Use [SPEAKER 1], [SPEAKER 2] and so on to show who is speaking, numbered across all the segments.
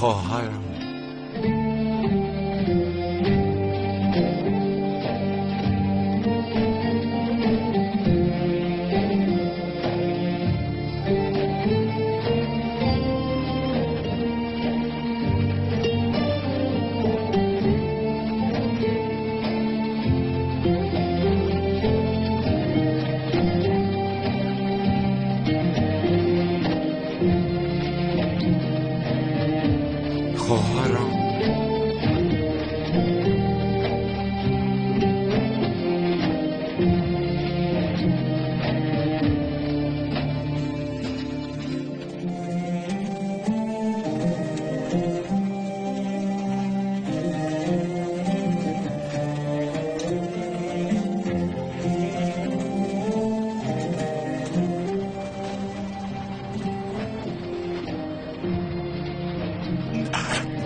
[SPEAKER 1] خواهرم. خواهرم.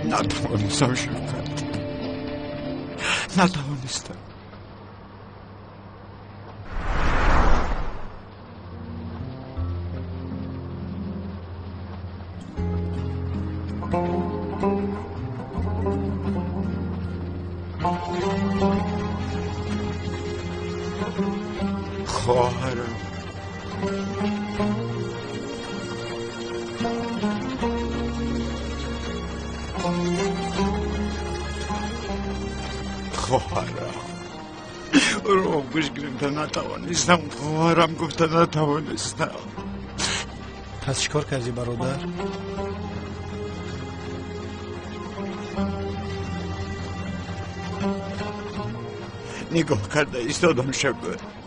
[SPEAKER 1] نتوانستم شوکت، نتوانستم. خواهرم. خواهرم رو گوش گرفته نتوانستم. خواهرم گفته نتوانستم.
[SPEAKER 2] پس چیکار کردی برادر؟
[SPEAKER 1] نگاه کرده ایستادم شب،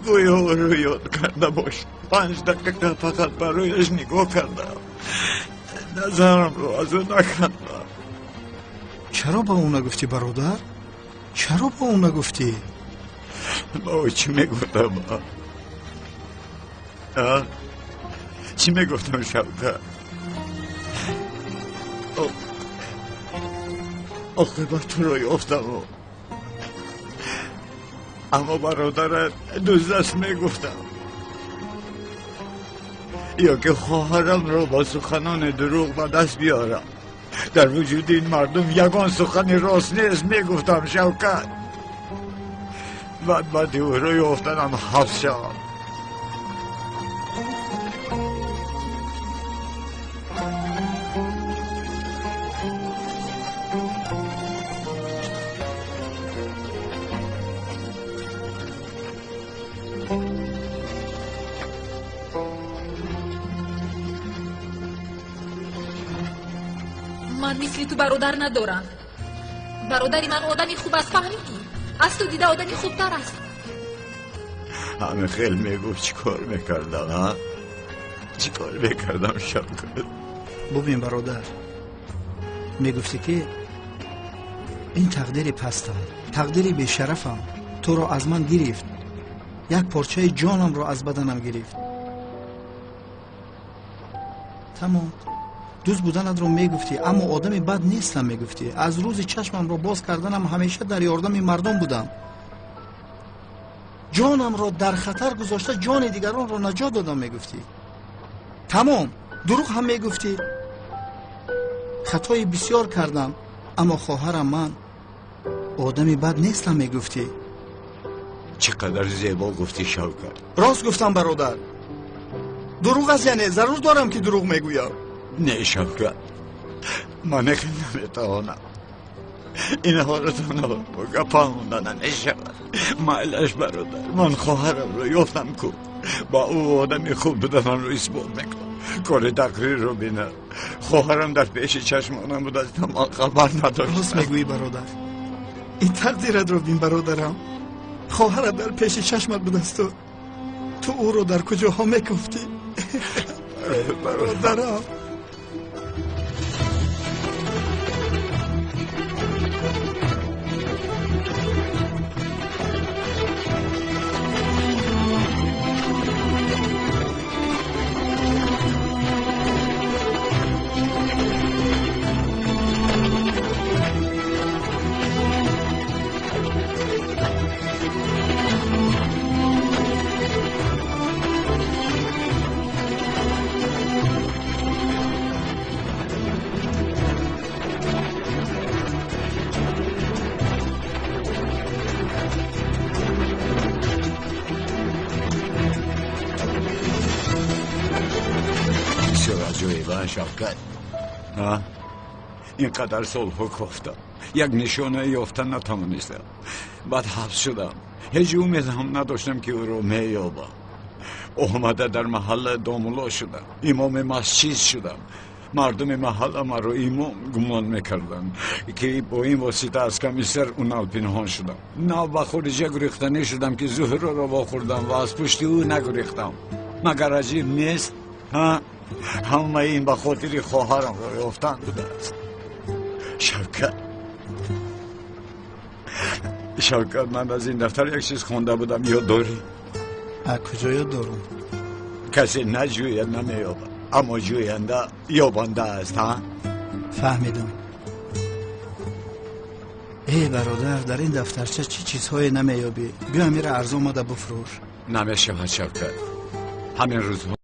[SPEAKER 1] گویا او رو یاد کرده باش. 5 دقیقه فقط برایش نگاه کردم، نظرم رو از او نکردم.
[SPEAKER 2] چرا با او نگفتی برادر؟ چرا با او نگفتی؟
[SPEAKER 1] با او چی میگفتم؟ چی میگفتم شوکت؟ عاقبت رو یافتم، اما برادرت دوست میگفتم، یا که خواهرم را با سخنان دروغ به دست بیارم. در وجود این مردم یگان سخن راست نیست میگفتم شوکت. بعد او رو یافتنم حبس شد.
[SPEAKER 3] من مثل تو برادر ندارم. برادری من آدمی خوب است، فهمیدی؟ از تو دیده آدمی خوبتر است.
[SPEAKER 1] همه خیلی میگفت چی کار میکردم؟ ها؟ چی کار میکردم شوکت؟
[SPEAKER 2] ببین برادر، میگفتی که این تقدیر پستم، تقدیر بیشرفم تو را از من گرفت، یک پارچه جانم را از بدنم گرفت. تمام. دوست بودنت رو میگفتی، اما آدم بد نیستم میگفتی. از روز چشمم رو باز کردنم همیشه در یاردم مردم بودم. جانم رو در خطر گذاشته جان دیگران رو نجات دادم میگفتی. تمام. دروغ هم میگفتی. خطای بسیار کردم، اما خواهرم من آدم بد نیستم میگفتی.
[SPEAKER 1] چقدر زیبا گفتی شوکت.
[SPEAKER 2] راست گفتم برادر. دروغ است یعنی ضرور دارم که دروغ میگویم؟
[SPEAKER 1] نه شوکت، من نمیتوانم. این حالتان با گپا نمیشود. مایلش برادر، من خواهرم رو یافتم کو با او آدمی خوب بودنم رو اثبات میکنم. کار تقریر رو بینه، خواهرم در پیش چشمانم بود، از من خبر نداشتم.
[SPEAKER 2] راست میگویی برادر، این تقدیرت رو بین برادرم. خواهرت در پیش چشمت بود است و تو او رو در کجاها میکفتی. برادرم.
[SPEAKER 1] Шавкат. Ин қадар солҳо кофтам, як нишона ёфта натавонистам. Баъд ҳабс шудам. Ҳеҷ умед ҳам надоштам, ки ӯро меёбам. Омада дар маҳалла домулло шудам, имоми масҷид шудам. Мардуми маҳалла маро имом гумон мекарданд, ки бо ин восита аз комиссар Унал пинҳон шудам. Нав ба хориҷа гурехтанӣ шудам, ки Зуҳроро вохӯрдам ва аз пушти ӯ нагурехтам. Магар аҷиб нест? Ҳамаи ин ба хотири хоҳарамро ёфтан будааст. Шавкат, Шавкат, ман аз ин дафтар як чиз хонда будам, ёд дорӣ?
[SPEAKER 2] Куҷо ёд дорам?
[SPEAKER 1] Касе наҷӯяд намеёбад, аммо ҷӯянда ёбанда аст.
[SPEAKER 2] Фаҳмидам. Эй бародар, дар ин дафтарча чӣ чизҳое намеёбӣ? Биё амира арзон мада буфрӯш.
[SPEAKER 1] Намешавад, Шавкат, ҳамин рӯзҳо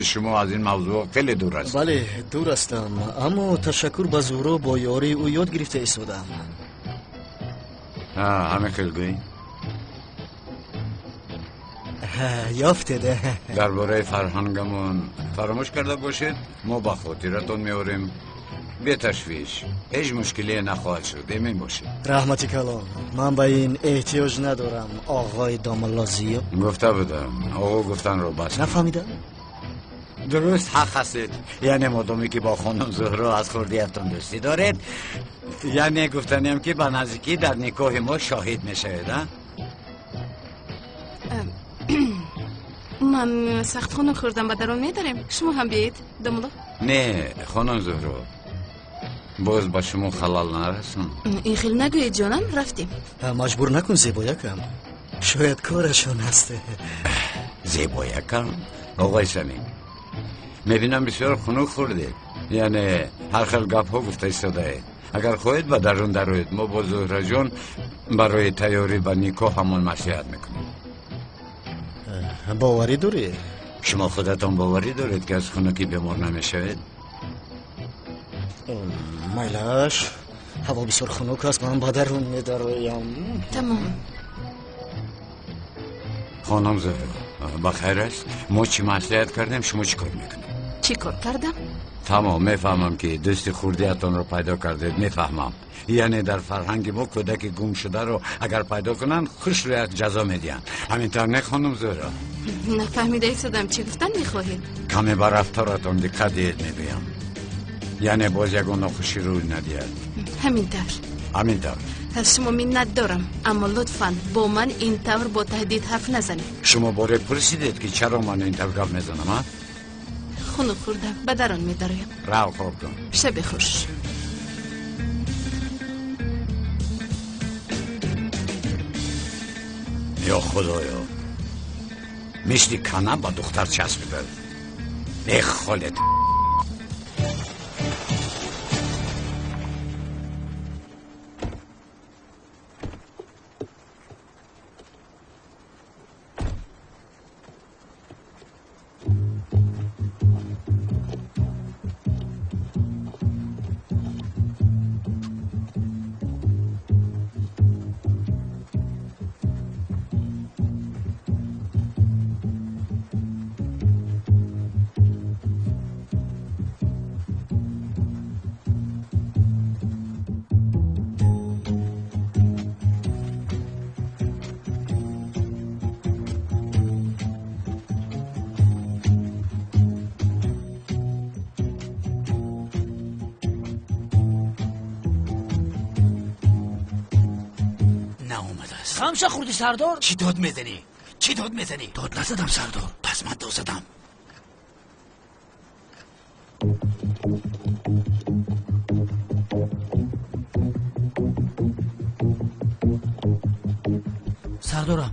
[SPEAKER 1] Шумо аз ин мавзӯъ хеле дур ҳастед.
[SPEAKER 4] Бале, дур ҳастам, аммо ташаккур ба Зуҳро бо ёрии ӯ ёд гирифта истодаам.
[SPEAKER 1] Ҳамин хел гӯӣ?
[SPEAKER 4] Ёфтед.
[SPEAKER 1] Дар бораи фарҳангамон фаромӯш карда бошед, мо ба хотиратон меорем. Беташвиш, ҳеҷ мушкиле нахоҳад шуд, эмин бошед.
[SPEAKER 4] Раҳмати калон, ман ба ин эҳтиёҷ надорам, оғои домулло Зиё.
[SPEAKER 1] Гуфта будам, оғо гуфтанро бас.
[SPEAKER 4] Нафаҳмидам.
[SPEAKER 1] Дуруст, ҳақ ҳастед. Яъне модоме ки бо хонум Зуҳро аз хурдиятон дӯстӣ доред, яъне гуфтаниям ки ба наздикӣ дар никоҳи мо шоҳид мешавед, а?
[SPEAKER 5] Ман сахт хунук хӯрдам, ба дарун медарем. Шумо ҳам биёед, домулло.
[SPEAKER 1] Не, хонум Зуҳро, боз ба шумо халал нарасонам.
[SPEAKER 5] Ин хел нагӯед, ҷонам, рафтем.
[SPEAKER 4] Маҷбур накун, зебоякам. Шояд корашон ҳаст.
[SPEAKER 1] Зебоякам? Оғои Самим, мебинам бисёр хунук хӯрдед. Яъне ҳар хел гапҳо гуфта истодаед. Агар хоҳед ба дарун дароед, мо бо Зуҳраҷон барои тайёрӣ ба никоҳ ҳамон маслиҳат мекунем.
[SPEAKER 4] Боварӣ дорӣ?
[SPEAKER 1] Шумо худатон боварӣ доред ки аз хунукӣ бемор намешавед?
[SPEAKER 4] Майлаш, ҳаво бисёр хунук аст, ман ба дарун медароям.
[SPEAKER 5] Тамом.
[SPEAKER 1] Хонум Зуҳро, ба хайр аст? Мо чӣ маслиҳат кардем, шумо чӣ кор мекунед?
[SPEAKER 5] Чӣ кор кардам?
[SPEAKER 1] Тамом, мефаҳмам ки дӯсти хурдиятонро пайдо кардед, мефаҳмам. Яъне дар фарҳанги мо кӯдаки гумшударо агар пайдо кунанд, хушрӯяк ҷазо медиҳанд. Ҳамин тавр не, хонум Зуҳро?
[SPEAKER 5] Нафаҳмида истодам, чӣ гуфтан мехоҳед?
[SPEAKER 1] Каме ба рафторатон диққат диҳед, мегӯям. Яъне боз ягон нохушӣ рӯй надиҳад.
[SPEAKER 5] Ҳамин тавр.
[SPEAKER 1] Ҳамин тавр.
[SPEAKER 5] Аз шумо миннат дорам, аммо лутфан бо ман ин тавр бо таҳдид ҳарф назанед.
[SPEAKER 1] Шумо боре пурсидед ки чаро ман ин тавр гап мезанам, а?
[SPEAKER 5] Хунук хӯрдам, ба дарун медароям.
[SPEAKER 1] Рав хоб кун.
[SPEAKER 5] Шаби хуш.
[SPEAKER 1] Ё худоё, мисли кана ба духтар часпида. Э холет.
[SPEAKER 6] Хамша хӯрдӣ, сардор?
[SPEAKER 7] Чӣ дод мезанӣ? Чӣ дод мезанӣ?
[SPEAKER 6] Дод назадам, сардор.
[SPEAKER 7] Пас ман дод задам.
[SPEAKER 6] Сардорам,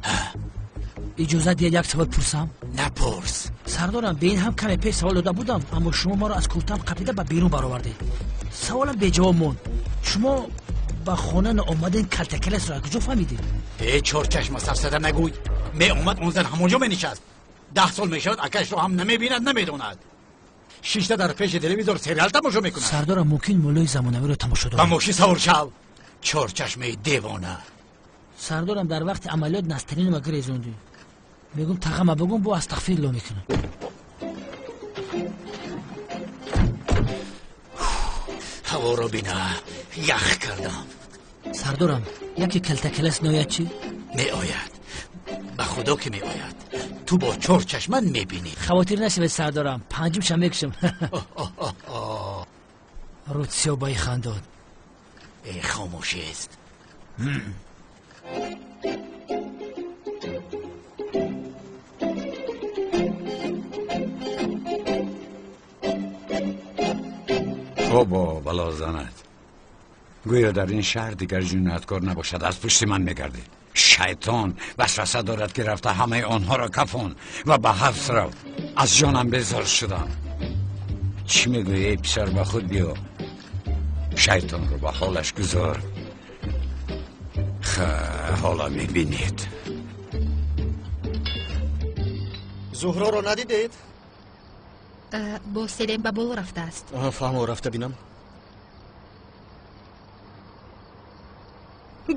[SPEAKER 6] иҷозат диҳед як савол пурсам?
[SPEAKER 7] Напурс.
[SPEAKER 6] Сардорам, ба ин ҳам каме пеш савол дода будам, аммо шумо маро аз куртам қапида ба берун баровардед. Саволам беҷавоб монд. Шумо ба хона наомаден, калтакаласро аз куҷо фаҳмидед?
[SPEAKER 7] Э, чорчашма сарсада нагӯй. Меомад, он зан ҳамонҷо менишаст. 10 сол мешавад, акашро ҳам намебинад, намедонад. Шишта дар пеши телевизор сериал тамошо мекунад.
[SPEAKER 6] Сардорам, мумкин муллои замонавиро тамошо дорад.
[SPEAKER 7] Ба мошин савор шав. Чорчашмаи девона.
[SPEAKER 6] Сардорам, дар вақти амалиёт настаринама гирезондӣ. Мегум тағама бигум, бо астағфирулло мекунам.
[SPEAKER 7] Ҳаворо бина, ях кардам.
[SPEAKER 6] Сардорам, яке калтакалас нояд чӣ?
[SPEAKER 7] Меояд. Ба худо ки меояд. Ту бо чор чашман мебинӣ.
[SPEAKER 6] Хавотир нашавед, сардорам, панҷумша мекушам. Рӯд сиёбаи хандон.
[SPEAKER 7] Э, хомӯшист.
[SPEAKER 1] Обо бало занад. Гӯё дар ин шаҳр дигар ҷинояткор набошад, аз пушти ман мегардид. Шайтон васваса дорад ки рафта ҳамаи онҳоро кафон ва ба ҳабс рав. Аз ҷонам безор шудам. Чӣ мегӯӣ, эй писар, ба худ биё. Шайтонро ба ҳолаш гузор. Ҳола мебинед.
[SPEAKER 4] Зуҳроро надидед?
[SPEAKER 3] Бо Селим ба боло рафтааст.
[SPEAKER 4] Фаҳмо, рафта бинам.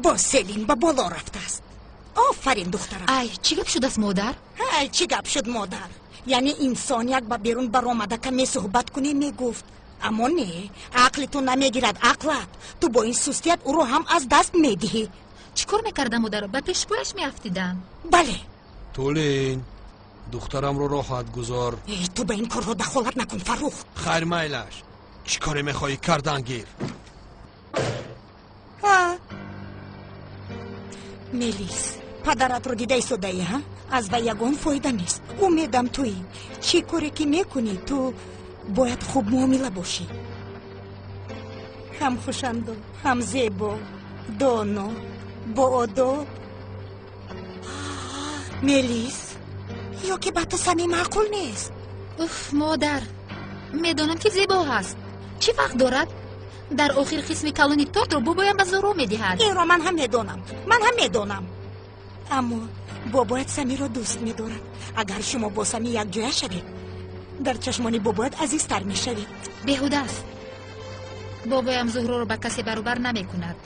[SPEAKER 8] Бо Селим ба боло рафтааст. Офарин, духтарам.
[SPEAKER 3] Ай, чӣ гап шудааст, модар?
[SPEAKER 8] Ай, чӣ гап шуд, модар? Яъне инсон як ба берун баромада каме суҳбат кунӣ мегуфт. Аммо не, ақли ту намегирад, ақлат. Ту бо ин сустият ӯро ҳам аз даст медиҳӣ.
[SPEAKER 3] Чӣ кор мекардам, модар? Ба пешпояш меафтидам.
[SPEAKER 8] Бале.
[SPEAKER 9] Тулин, духтарамро роҳат гузор.
[SPEAKER 8] Ту ба ин корҳо дахолат накун, Фаррух.
[SPEAKER 9] Хайр, майлаш. Чӣ коре мехоҳӣ кардан гир?
[SPEAKER 8] Мелис, падаратро дида истодаӣ, ҳа? Аз вай ягон фоида нест. Умедам туӣ. Чӣ коре ки мекунӣ, ту бояд хуб муомила бошӣ. Ҳам хушандо, ҳам зебо, доно, боодоб. Мелис, ё ки ба ту сами маъқул нест?
[SPEAKER 3] Уф, модар, медонам ки зебо ҳаст. Чӣ фарқ дорад? Дар охир қисми калони тортро бобоям ба Зуҳро медиҳад.
[SPEAKER 8] Инро ман ҳам медонам, ман ҳам медонам. Аммо бобоят Самиро дӯст медорад. Агар шумо бо Сами якҷоя шавед, дар чашмони бобоят азизтар мешавед.
[SPEAKER 3] Беҳуда аст. Бобоям Зуҳроро ба касе баробар намекунад.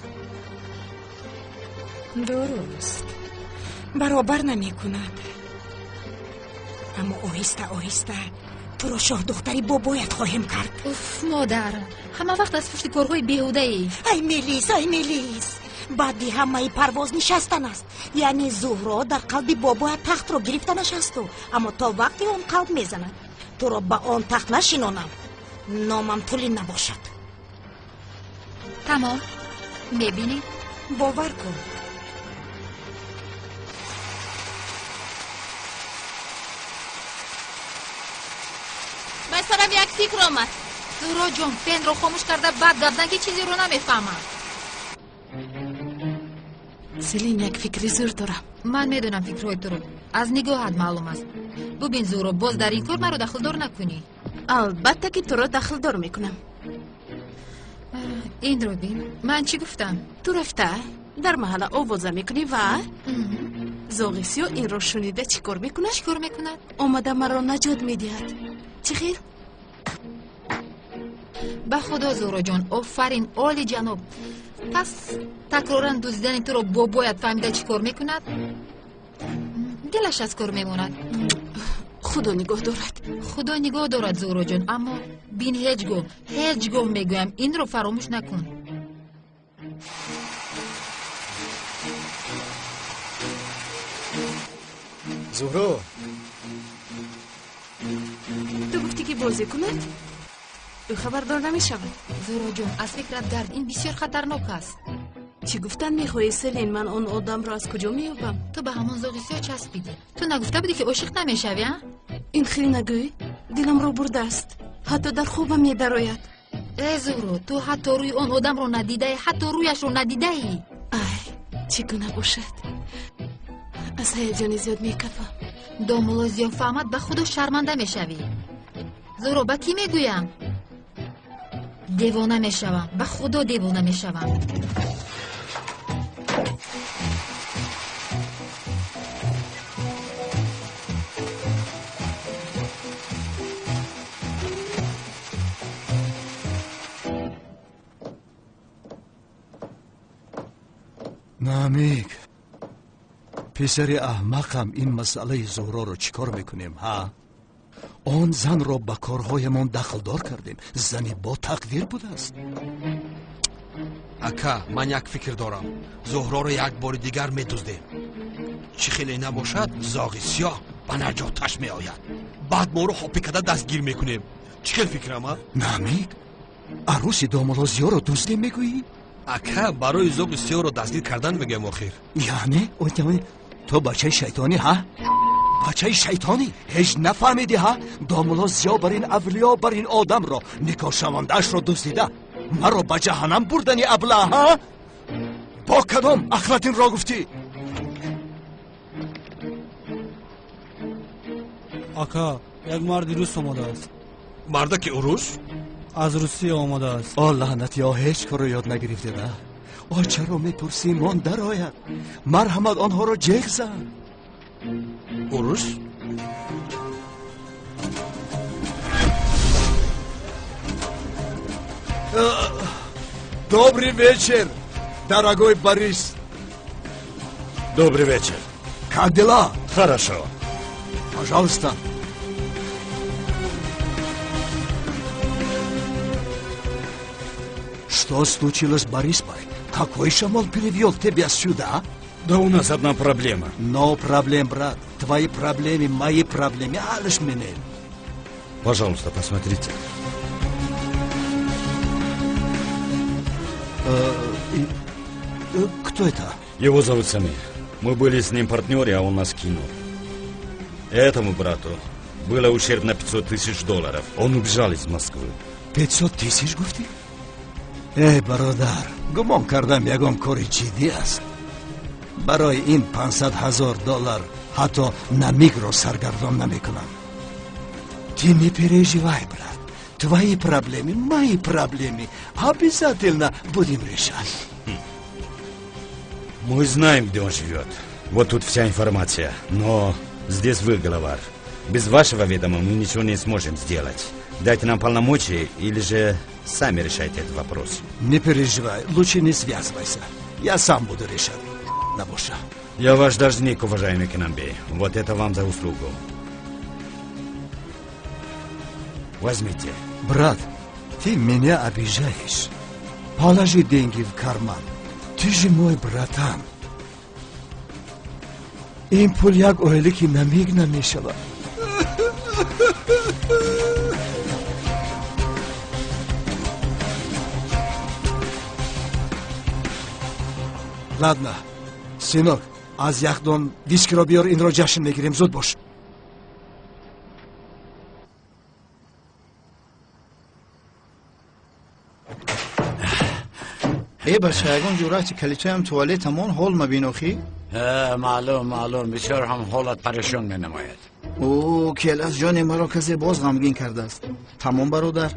[SPEAKER 8] Дуруст, баробар намекунад. Аммо оҳиста оҳиста туро шоҳдухтари бобоят хоҳем кард.
[SPEAKER 3] Уф, модар, ҳама вақт аз пушти корҳои беҳудаӣ.
[SPEAKER 8] Ай Мелис, ай Мелис, баъди ҳамаи парвоз нишастан аст. Яъне Зуҳро дар қалби бобоят тахтро гирифта нишасту, аммо то вақте он қалб мезанад, туро ба он тахт нашинонам, номам Тулин набошад.
[SPEAKER 3] Тамом, мебинӣ?
[SPEAKER 8] Бовар кун.
[SPEAKER 5] Ба сарам як фикр омад.
[SPEAKER 3] Зуҳро ҷон, фенро хомӯш карда баъд гап зан, ки чизеро намефаҳмам.
[SPEAKER 5] Селин, як фикри зур дорам.
[SPEAKER 3] Ман медонам фикрҳои туро. Аз нигоҳат маълум аст. Бубин, Зуҳро, боз дар ин кор маро дахлдор накунӣ.
[SPEAKER 5] Албатта ки туро дахлдор мекунам.
[SPEAKER 3] Инро бин, ман чӣ гуфтам?
[SPEAKER 5] Ту рафта дар маҳалла овоза мекунӣ ва зоғи сиёҳ инро шунида чӣ кор мекунад?
[SPEAKER 3] Чӣ кор мекунад?
[SPEAKER 5] Омада маро наҷот медиҳад. Чӣ хел?
[SPEAKER 3] Ба худо, Зуҳроҷон, офарин, оли ҷаноб. Пас такроран дуздидани туро бобоят фаҳмида чӣ кор мекунад? Дилаш аз кор мемонад.
[SPEAKER 5] Худо нигоҳ дорад.
[SPEAKER 3] Худо нигоҳ дорад, Зуҳроҷон, аммо бин, ҳеҷ гоҳ, ҳеҷ гоҳ мегӯям, инро фаромӯш накун.
[SPEAKER 4] Зуҳро,
[SPEAKER 5] ту гуфтӣ ки бозӣ кунад, ӯ хабардор намешавад.
[SPEAKER 3] Зуҳроҷон, аз фикрат гард, ин бисёр хатарнок аст.
[SPEAKER 5] Чӣ гуфтан мехоҳӣ, Селин? Ман он одамро аз куҷо меёбам?
[SPEAKER 3] Ту ба ҳамон зоғи сиёҳ часпидӣ. Ту нагуфта будӣ, ки ошиқ намешавӣ, а?
[SPEAKER 5] Ин хел нагӯй, диламро бурдааст. Ҳатто дар хобам медарояд.
[SPEAKER 3] Э, Зуҳро, ту ҳатто рӯи он одамро надидаӣ, ҳатто рӯяшро надидаӣ.
[SPEAKER 5] Ай, чӣ гуна бошад? Аз ҳаяҷони зиёд мекафам.
[SPEAKER 3] Домулло зиёд фаҳмад, ба худо шарманда мешавӣ. Зуҳро, ба кӣ мегӯям? Девона мешавам, ба худо девона мешавам.
[SPEAKER 10] Намик, писари аҳмақам, ин масъалаи Зуҳроро чӣ кор мекунем, ҳа? Он занро ба корҳоямон дахлдор кардем. Зани бо тақдир будааст.
[SPEAKER 9] Ака, ман як фикр дорам. Зуҳроро як бори дигар медуздем. Чӣ хеле набошад, зоғи сиёҳ ба наҷоташ меояд. Баъд моро ҳопӣ карда дастгир мекунем. Чӣ хел фикрам, а?
[SPEAKER 10] Намик, арӯси домулло Зиёро дуздем мегӯӣ?
[SPEAKER 9] Ака, барои зоғи сиёҳро дастгир кардан мегӯям охир.
[SPEAKER 10] Яъне ту бачаи шайтонӣ, ҳа? Бачаи шайтонӣ, ҳеҷ нафаҳмидӣ, ҳа? Домулло Зиё бар ин авлиё, бар ин одамро, никоҳшавандаашро дуздида, маро ба ҷаҳаннам бурдани абла, ҳа? Бо кадом ахлат инро гуфтӣ?
[SPEAKER 11] Ака, як марди рус омадааст.
[SPEAKER 9] Мардаки урус?
[SPEAKER 11] Аз Русия омадааст.
[SPEAKER 10] О, лаънатиё, ҳеҷ корро ёд нагирифтед, а? О, чаро мепурсӣ, мон дарояд. Марҳамат, онҳоро ҷеғ зан.
[SPEAKER 9] Урус?
[SPEAKER 10] Добрый вечер, дорогой Борис.
[SPEAKER 12] Добрый вечер.
[SPEAKER 10] Как дела?
[SPEAKER 12] Хорошо.
[SPEAKER 10] Пожалуйста. Что случилось, Борис Бай? Какой шамол перевел тебя сюда?
[SPEAKER 12] Да у нас одна проблема.
[SPEAKER 10] No problem, брат. Твои проблемы, мои проблемы. Алиш меня.
[SPEAKER 12] Пожалуйста, посмотрите.
[SPEAKER 10] Кто это?
[SPEAKER 12] Его зовут Самир. Мы были с ним партнеры, а он нас кинул. Этому брату было ущерб на 500 тысяч долларов. Он убежал из Москвы.
[SPEAKER 10] 500 тысяч, гуфти? Эй, бародар, гумон кардам ягон кори ҷиддӣ аст. Барои ин 500 ҳазор доллар ҳатто намигро саргардон намекунам. Ты не переживай, брат. Твои проблемы, мои проблемы. Обязательно будем решать.
[SPEAKER 12] Мы знаем, где он живет. Вот тут вся информация. Но здесь вы, главарь. Без вашего ведома мы ничего не сможем сделать. Дайте нам полномочия или же сами решайте этот вопрос.
[SPEAKER 10] Не переживай, лучше не связывайся. Я сам буду решать. Набоша.
[SPEAKER 12] Я ваш должник, уважаемый Кинамбей. Вот это вам за услугу. Возьмите.
[SPEAKER 10] Брат, ты меня обижаешь. Положи деньги в карман. Ты же мой братан. Ин пул як оилаки намиг намешавад. Ладно, сынок, аз яхдон вискиро биёр, инро ҷашн мегирем, зуд бош.
[SPEAKER 2] Э бача, ягон ҷуръати калитоям туалетамон ҳол мабин охӣ?
[SPEAKER 7] Маълум, маълум, бисёр ҳам ҳолат парешон менамояд.
[SPEAKER 2] О, келас ҷони маро касе боз ғамгин кардааст. Тамом, бародар,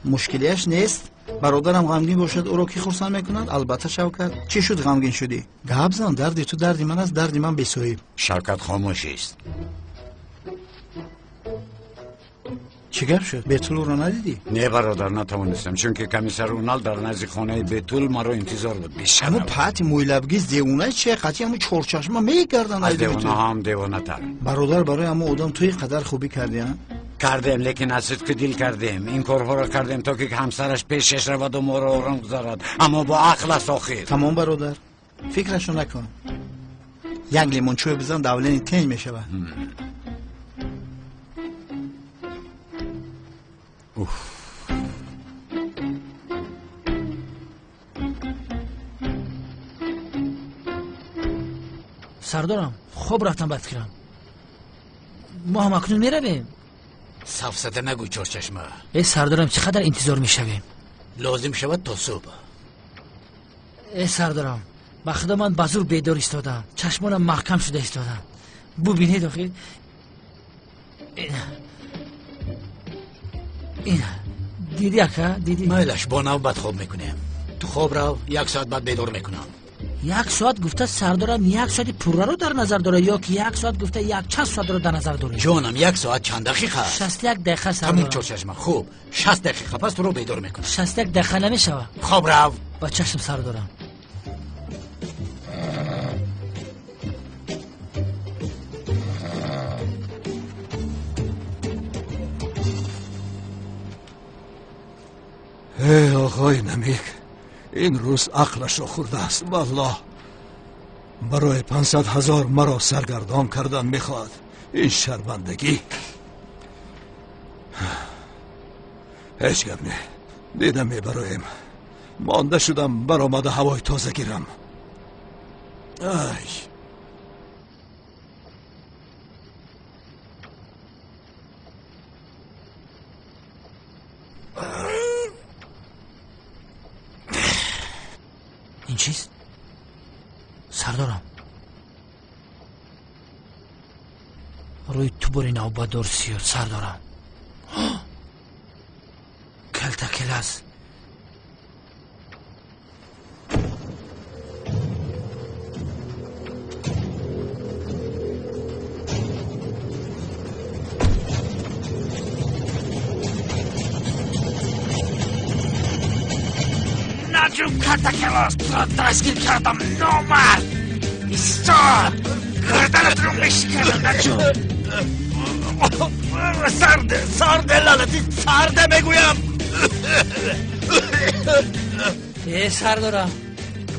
[SPEAKER 2] мушкилиаш нест. Бародарам ғамгин бошад, ӯро кӣ хурсанд мекунад? Албатта Шавкат. Чӣ шуд ғамгин шудӣ? Гап зан, дарди ту дарди ман аст, дарди ман бесоҳиб.
[SPEAKER 7] Шавкат хомӯш аст.
[SPEAKER 2] Чӣ гап шуд? Бетул ӯро надидӣ?
[SPEAKER 7] Не, бародар, натавонистам, чунки комиссар Унал дар назди хонаи Бетул маро интизор буд.
[SPEAKER 2] Ҳамун пати мӯйлабгиз девонаи че қатъи ҳамун чорчашма мегарданд.
[SPEAKER 7] Аз девона ҳам девонатар.
[SPEAKER 2] Бародар, барои ҳамун одам ту ин қадар хубӣ кардӣ, а?
[SPEAKER 7] Кардем, лекин аз сидқи дил кардем. Ин корҳоро кардем, то ки ҳамсараш пешаш раваду моро ором гузарад, аммо бо ақл аст охир.
[SPEAKER 2] Тамом, бародар, фикрашо накун. Як лимончой бизан, давлени тенҷ мешавад.
[SPEAKER 6] Сардорам, хоб рафтам ба фикрам. Мо ҳам акнун меравем.
[SPEAKER 7] Сафсата нагӯй, чорчашма.
[SPEAKER 6] Э сардорам, чӣ қадар интизор мешавем?
[SPEAKER 7] Лозим шавад то субҳ.
[SPEAKER 6] Э сардорам, ба худо ман ба зур бедор истодам, чашмонам маҳкам шуда истодам. Бубинед охир. Дидӣ, ака, дидӣ?
[SPEAKER 7] Майлаш, бо навбат хоб мекунем. Ту хоб рав, як соат баъд бедор мекунам.
[SPEAKER 6] Як соат гуфта сардорам, як соати пурраро дар назар дорад ё ки як соат гуфта як чанд соатро дар назар доред?
[SPEAKER 7] Ҷонам, як соат чанд дақиқа?
[SPEAKER 6] 61 дақиқа, сардорам.
[SPEAKER 7] Тамом, чорчашма, хуб, 60 дақиқа пас туро бедор мекунам.
[SPEAKER 6] 61 дақиқа намешавад.
[SPEAKER 7] Хоб рав.
[SPEAKER 6] Ба чашм, сардорам.
[SPEAKER 10] Эй, оғои Намик, ин рӯз ақлашро хӯрдааст, валлоҳ. Барои 500 ҳазор маро саргардон кардан мехоҳад. Ин шармандагӣ. Ҳеҷ гап не, дидам мебароем. Монда шудам, баромада ҳавои тоза гирам. Ай.
[SPEAKER 6] Ин чист? Сардорам, рӯи ту бори навбатдор сиёд, сардорам. Калтакелас. Наҷум калтакалос, туро дастгир кардам, номард! Истод! Гарданатро мешиканам, Наҷум!
[SPEAKER 7] Сарде, сарде, лаънатӣ, сарде мегӯям!
[SPEAKER 6] Э, сардорам,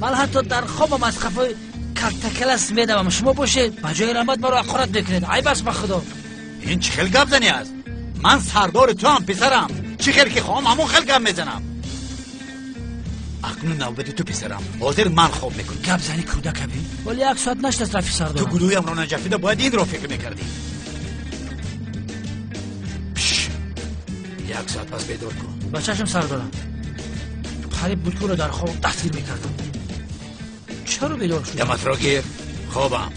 [SPEAKER 6] ман ҳатто дар хобам аз қафои калтакалас медавам. Шумо бошед, ба ҷои раҳмат маро ҳақорат мекунед. Айб аст ба Худо.
[SPEAKER 7] Ин чӣ хел гапзанӣ аст? Ман сардори туам, писарам. Чӣ хел ки хоҳам, ҳамон хел гап мезанам. Акнун навбати ту, писарам. Ҳозир ман хоб мекунам.
[SPEAKER 6] Гапзани кӯдака бин. Вале як соат нашудааст, рафи сардорам.
[SPEAKER 7] Ту гулӯямро наҷафида бояд инро фикр мекардӣ. Як соат пас бедор кун.
[SPEAKER 6] Ба чашм, сардорам. Қариб буд, ӯро дар хоб дастгир мекардам. Чаро бедор шуд?
[SPEAKER 7] Даматро гир, хобам.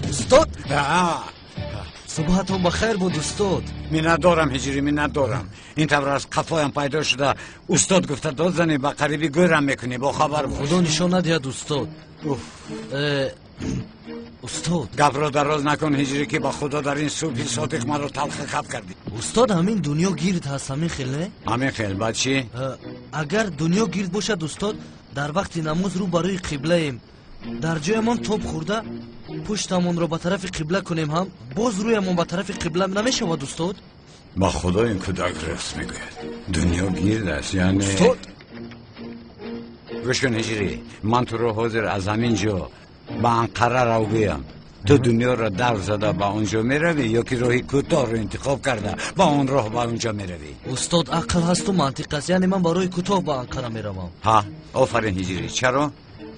[SPEAKER 10] Устод, субҳатон бахайр буд, устод.
[SPEAKER 1] Миннатдорам, Ҳиҷрӣ, миннатдорам. Ин тавр аз қафоям пайдо шуда устод гуфта дод занӣ, ба қариби гӯрам мекунӣ, бохабар бош.
[SPEAKER 10] Худо нишон надиҳад, устод. Устод,
[SPEAKER 1] гапро дароз накун, Ҳиҷрӣ, ки ба Худо дар ин субҳи содиқ маро талха хаб кардӣ.
[SPEAKER 10] Устод, ҳамин дунё гирд ҳаст, ҳамин хел не?
[SPEAKER 1] Ҳамин хел, баъд чӣ?
[SPEAKER 10] Агар дунё гирд бошад, устод, дар вақти намоз рӯ ба рӯи қиблаем, дар ҷоямон тоб хӯрда пуштамонро ба тарафи қибла кунем ҳам, боз рӯямон ба тарафи қибла намешавад, устод?
[SPEAKER 1] Ба Худо, ин кӯдак рост мегӯяд. Дунё гирд аст, яъне.
[SPEAKER 10] Устод,
[SPEAKER 1] гӯш кун, Ҳиҷрӣ, ман туро ҳозир аз ҳамин ҷо ба Анқара рав гӯям, ту дунёро давр зада ба он ҷо меравӣ ё ки роҳи кӯтоҳро интихоб карда ба он роҳ ба он ҷо меравӣ?
[SPEAKER 10] Устод, ақл ҳасту мантиқ аст, яъне ман ба роҳи кӯтоҳ ба Анқара меравам.
[SPEAKER 1] Ҳа, офарин, Ҳиҷрӣ. Чаро?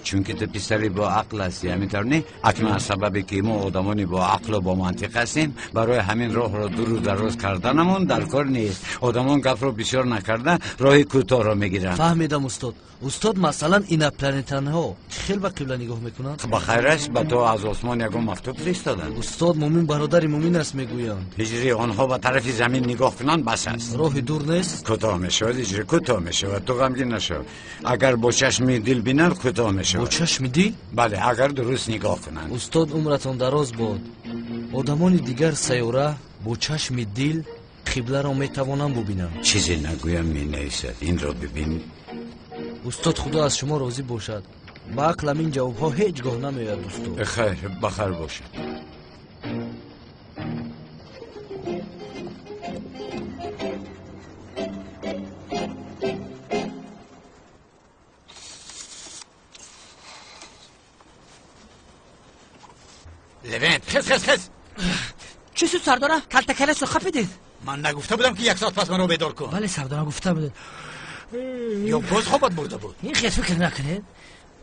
[SPEAKER 1] Чунки ту писари бо ақл ҳастӣ, ҳамин тавр не? Акнун аз сабабе ки мо одамони бо ақлу бо мантиқ ҳастем, барои ҳамин роҳро дуру дароз карданамон дар кор нест. Одамон гапро бисёр накарда роҳи кӯтоҳро мегиранд.
[SPEAKER 10] Фаҳмидам, устод. Устод, масалан, инопланетянҳо чӣ хел ба қибла нигоҳ мекунанд?
[SPEAKER 1] Ба хайр аст, ба ту аз осмон ягон мактуб фиристоданд?
[SPEAKER 10] Устод, мӯмин бародари мӯмин аст мегӯянд.
[SPEAKER 1] Ҳиҷрӣ, онҳо ба тарафи замин нигоҳ кунанд, бас аст.
[SPEAKER 10] Роҳи дур нест?
[SPEAKER 1] Кӯтоҳ мешавад, Ҳиҷрӣ, кӯтоҳ мешавад. Ту ғамгин нашав. Агар бо чашми дил бинанд, кӯтоҳ мешавад.
[SPEAKER 10] Бо чашми дил?
[SPEAKER 1] Бале, агар дуруст нигоҳ кунанд.
[SPEAKER 10] Устод, умратон дароз бод. Одамони дигар сайёра бо чашми дил қибларо метавонанд бубинанд?
[SPEAKER 1] Чизе нагӯям, менависад. Инро бибин.
[SPEAKER 10] Устод, Худо аз шумо розӣ бошад. Ба ақлам ин ҷавобҳо ҳеҷ гоҳ намеояд, устод.
[SPEAKER 1] Хайр, ба хайр бошад.
[SPEAKER 7] Левент, хез, хез, хез!
[SPEAKER 6] Чӣ шуд, сардора? Калтакаласро хапидед?
[SPEAKER 7] Ман нагуфта будам, ки як соат пас маро бедор кун?
[SPEAKER 6] Бале, сардора, гуфта будед.
[SPEAKER 7] Ё боз хобат бурда буд?
[SPEAKER 6] Ин хел фикр накунед.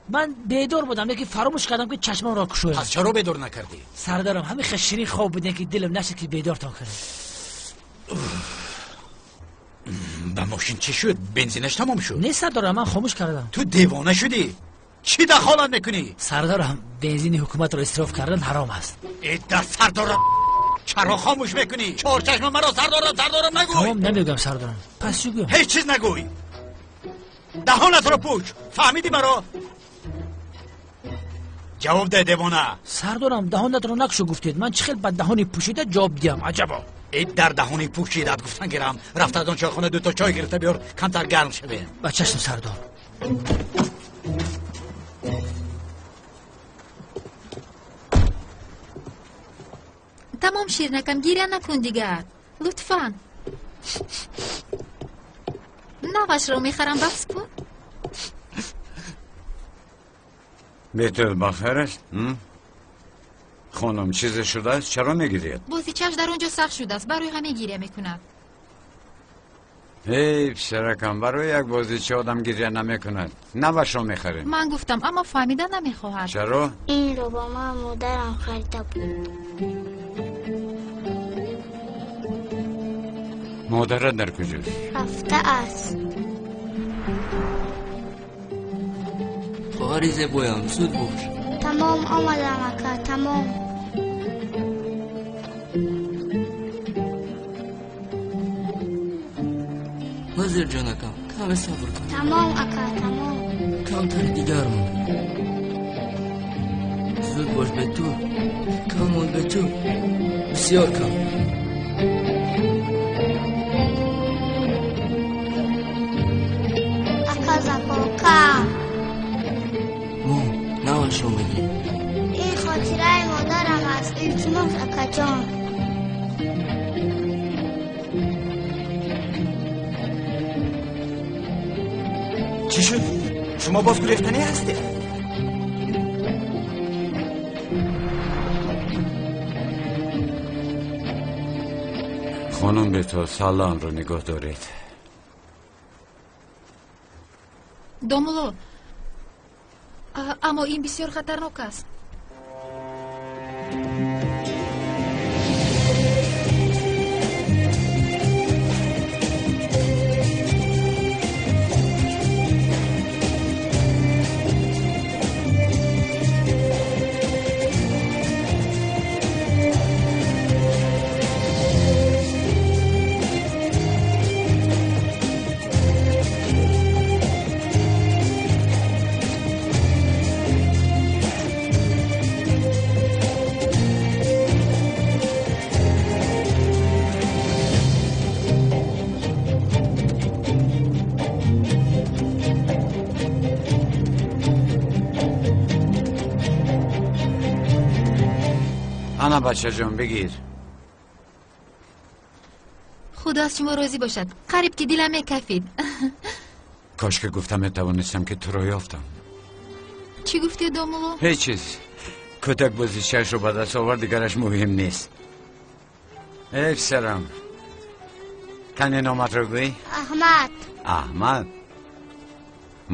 [SPEAKER 6] Ман бедор будам, лекин фаромӯш кардам, ки чашмамро кушоям.
[SPEAKER 7] Пас чаро бедор накардӣ?
[SPEAKER 6] Сардарам, ҳамин хел ширин хоб будем, ки дилам нашуд, ки бедортон кунам.
[SPEAKER 7] Ба мошин чӣ шуд? Бензинаш тамом шуд?
[SPEAKER 6] Не, сардорам, ман хомӯш кардам.
[SPEAKER 7] Ту девона шудӣ? Чӣ дахолат мекунӣ?
[SPEAKER 6] Сардарам, бензини ҳукуматро исроф кардан ҳаром аст.
[SPEAKER 7] Э, да сардорам, чаро хомӯш мекунӣ? Чорчашма маро сардорам, сардорам нагӯй.
[SPEAKER 6] Тамом, намегӯям, сардорам. Пас чӣ гӯям?
[SPEAKER 7] Ҳеҷ чиз нагӯй. Даҳонатро пӯш, фаҳмидӣ маро? Ҷавоб де, девона.
[SPEAKER 6] Сардорам, даҳонатро накушо гуфтед. Ман чӣ хел ба даҳони пӯшида ҷавоб диҳам, аҷабо?
[SPEAKER 7] Э, дар даҳони пӯшидат гуфтан гирам. Рафта аз он чойхона дуто чой гирифта биёр, камтар гарм шавем.
[SPEAKER 6] Ба чашм, сардор.
[SPEAKER 3] Тамом, ширнакам, гиря накун дигар, лутфан. Навашро мехарам, баҳс кун.
[SPEAKER 1] Бетул, ба хайр аст, хонум? Чизе шудааст? Чаро мегирияд?
[SPEAKER 3] Бозичаш дар он ҷо сахт шудааст, барои ҳамин гиря мекунад.
[SPEAKER 1] Эй, писаракам, барои як бозича одам гиря намекунад. Навашро мехарем.
[SPEAKER 3] Ман гуфтам, аммо фаҳмида намехоҳад.
[SPEAKER 1] Чаро?
[SPEAKER 13] Инро ба ман модарам харида буд.
[SPEAKER 1] Модарат дар куҷост?
[SPEAKER 13] Рафтааст.
[SPEAKER 14] Хоҳари зебоям, зуд бош.
[SPEAKER 13] Тамом, омадам, ака, тамом.
[SPEAKER 14] Назир ҷонакам, каме сабр кун.
[SPEAKER 13] Тамом, ака, тамом.
[SPEAKER 14] Камтари дигар монд. Зуд бош бе ту. Кам монд бе ту. Бисёр кам.
[SPEAKER 13] Ака Зако, кам.
[SPEAKER 14] Мо навашро мегирем.
[SPEAKER 13] Ин хотираи модарам аст. Илтимос, акаҷон.
[SPEAKER 15] Чӣ шуд? Шумо боз гурехтанӣ ҳастед?
[SPEAKER 12] Хонум Бето, салонро нигоҳ доред.
[SPEAKER 3] Домулло, аммо ин бисёр хатарнок аст.
[SPEAKER 12] Ана бачаҷон, бигир.
[SPEAKER 3] Худо аз шумо розӣ бошад. Қариб ки дилам мекафид.
[SPEAKER 12] Кош ки гуфта метавонистам ки туро ёфтам.
[SPEAKER 3] Чӣ гуфтӣ, домулло?
[SPEAKER 12] Ҳеҷ чиз. Кӯдак бозичаашро ба даст овард, дигараш муҳим нест. Эй писарам, кане номатро гӯй?
[SPEAKER 13] Аҳмад.
[SPEAKER 12] Аҳмад?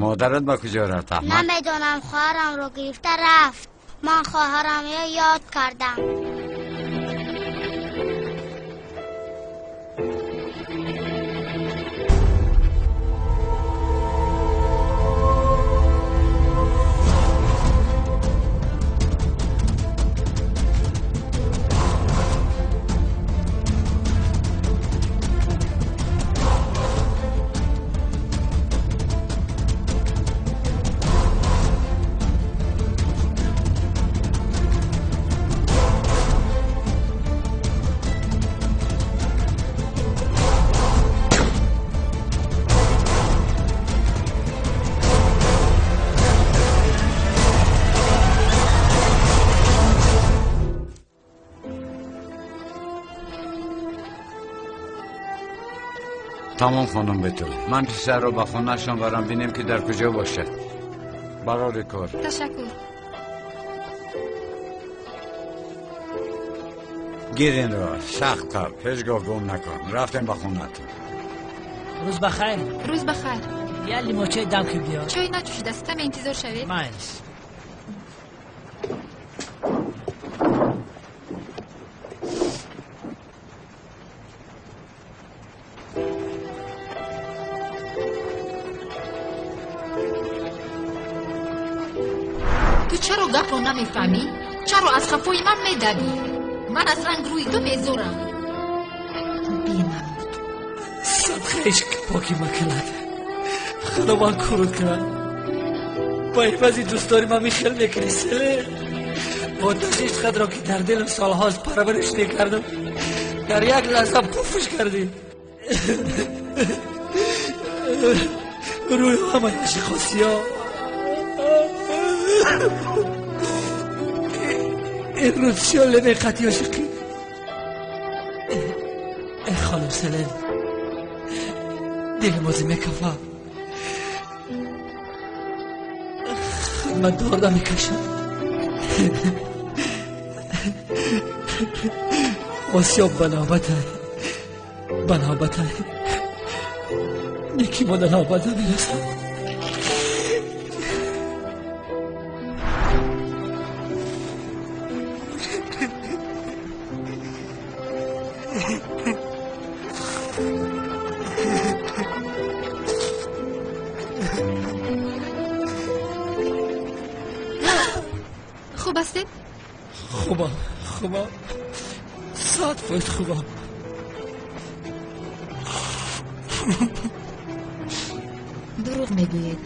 [SPEAKER 12] Модарат ба куҷо рафт, Аҳмад?
[SPEAKER 13] Намедонам, хоҳарамро гирифта рафт. Ман хоҳарамро ёд кардам.
[SPEAKER 12] Тамом, хонум Бетул, ман писарро ба хонаашон барам, бинем ки дар куҷо бошад. Барори кор.
[SPEAKER 3] Ташаккур.
[SPEAKER 12] Гир инро, сахт қаб, ҳеҷ гоҳ гум накун. Рафтем ба хонатон.
[SPEAKER 6] Рӯз ба хайр.
[SPEAKER 3] Рӯз ба хайр.
[SPEAKER 6] Як лимочаи дам ки биёр.
[SPEAKER 3] Чой наҷӯшидааст, каме интизор шавед.
[SPEAKER 6] Майлиш.
[SPEAKER 3] Ту чаро гапро намефаҳмӣ? Чаро аз хафои ман медавӣ? Ман аз рангрӯи ту безорам. Бенамуд.
[SPEAKER 14] Садқаиш покӣ макунад. Худованд курут кунад. Ба ивази дӯстдори ман михел мекунӣ, селе. Бо ташиш қадро ки дар дилам солҳост парвариш мекардам, дар як лаҳза пуфш кардӣ. Рӯи ҳамаи ошиқосиё. Имрӯз шоле меқати ошиқӣ. Э хонум Селен, дили мози мекафа. Хидмат дорда мекашам. Осиёб ба навбатай, ба навбатай. Неки мо да навбат намерасад.
[SPEAKER 3] Хуб ҳастед?
[SPEAKER 14] Хубам, хубам, 100% хубам.
[SPEAKER 3] Дурӯғ мегӯед.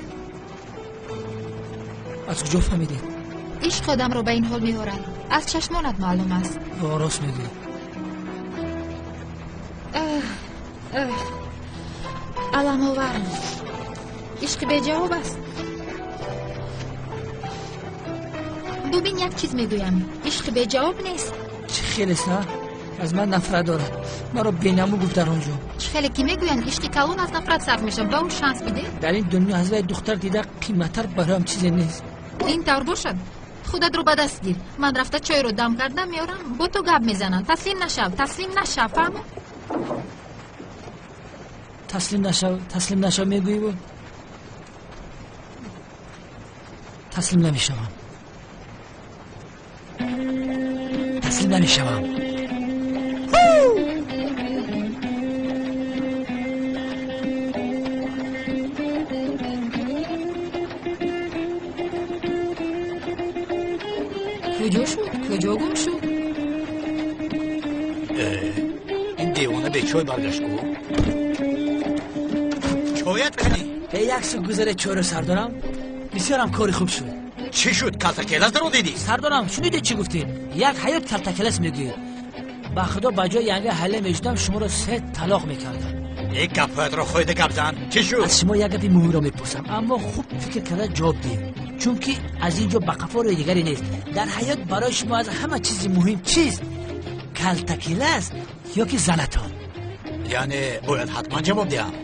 [SPEAKER 14] Аз куҷо фаҳмидед?
[SPEAKER 3] Ишқ одамро ба ин ҳол меорад. Аз чашмонат маълум аст.
[SPEAKER 14] Рост мегӯӣ.
[SPEAKER 3] Аламоварам. Ишқи беҷавоб аст. Бубин, як чиз мегӯям. Ишқи беҷавоб нест.
[SPEAKER 14] Чӣ хелест, а? Аз ман нафрат дорад. Маро бенаму гуфт дар он ҷо.
[SPEAKER 3] Чӣ хеле ки мегӯянд, ишқи калон аз нафрат сар мешавад. Ба ӯ шанс бидеҳ.
[SPEAKER 14] Дар ин дунё аз вай духтар дида қиматтар бароям чизе нест.
[SPEAKER 3] Ин тавр бошад, худатро ба даст гир. Ман рафта чойро дам кардам, меорам, бо ту гап мезанам. Таслим нашав, таслим нашав, фаҳмо?
[SPEAKER 14] Таслим нашав, таслим нашав мегӯӣ? Таслим намешавам. Таслим намешавам.
[SPEAKER 3] Куҷо шуд? Куҷо гум шуд?
[SPEAKER 7] Ин девона бе чой баргашт ку? Чоят кани?
[SPEAKER 14] Як су гузаре чойро сардорам. Бисёрам кори хуб шуд.
[SPEAKER 7] Чӣ шуд? Калтакелас даро дидӣ?
[SPEAKER 14] Сардорам, шунидед чӣ гуфтед? Як ҳаёт калтакелас мегӯед. Ба худо ба ҷои янга ҳале мешудам, шуморо се талоқ мекардам.
[SPEAKER 7] Э, гапҳоятро хӯйда гап зан. Чӣ шуд?
[SPEAKER 14] Аз шумо як гапи муҳимро мепурсам, аммо хуб фикр карда ҷавоб диҳед. Чунки аз ин ҷо ба қафо рӯи дигаре нест. Дар ҳаёт барои шумо аз ҳама чизи муҳим чист? Калтакелас ё ки занатон?
[SPEAKER 7] Яъне бояд ҳатман ҷавоб диҳам.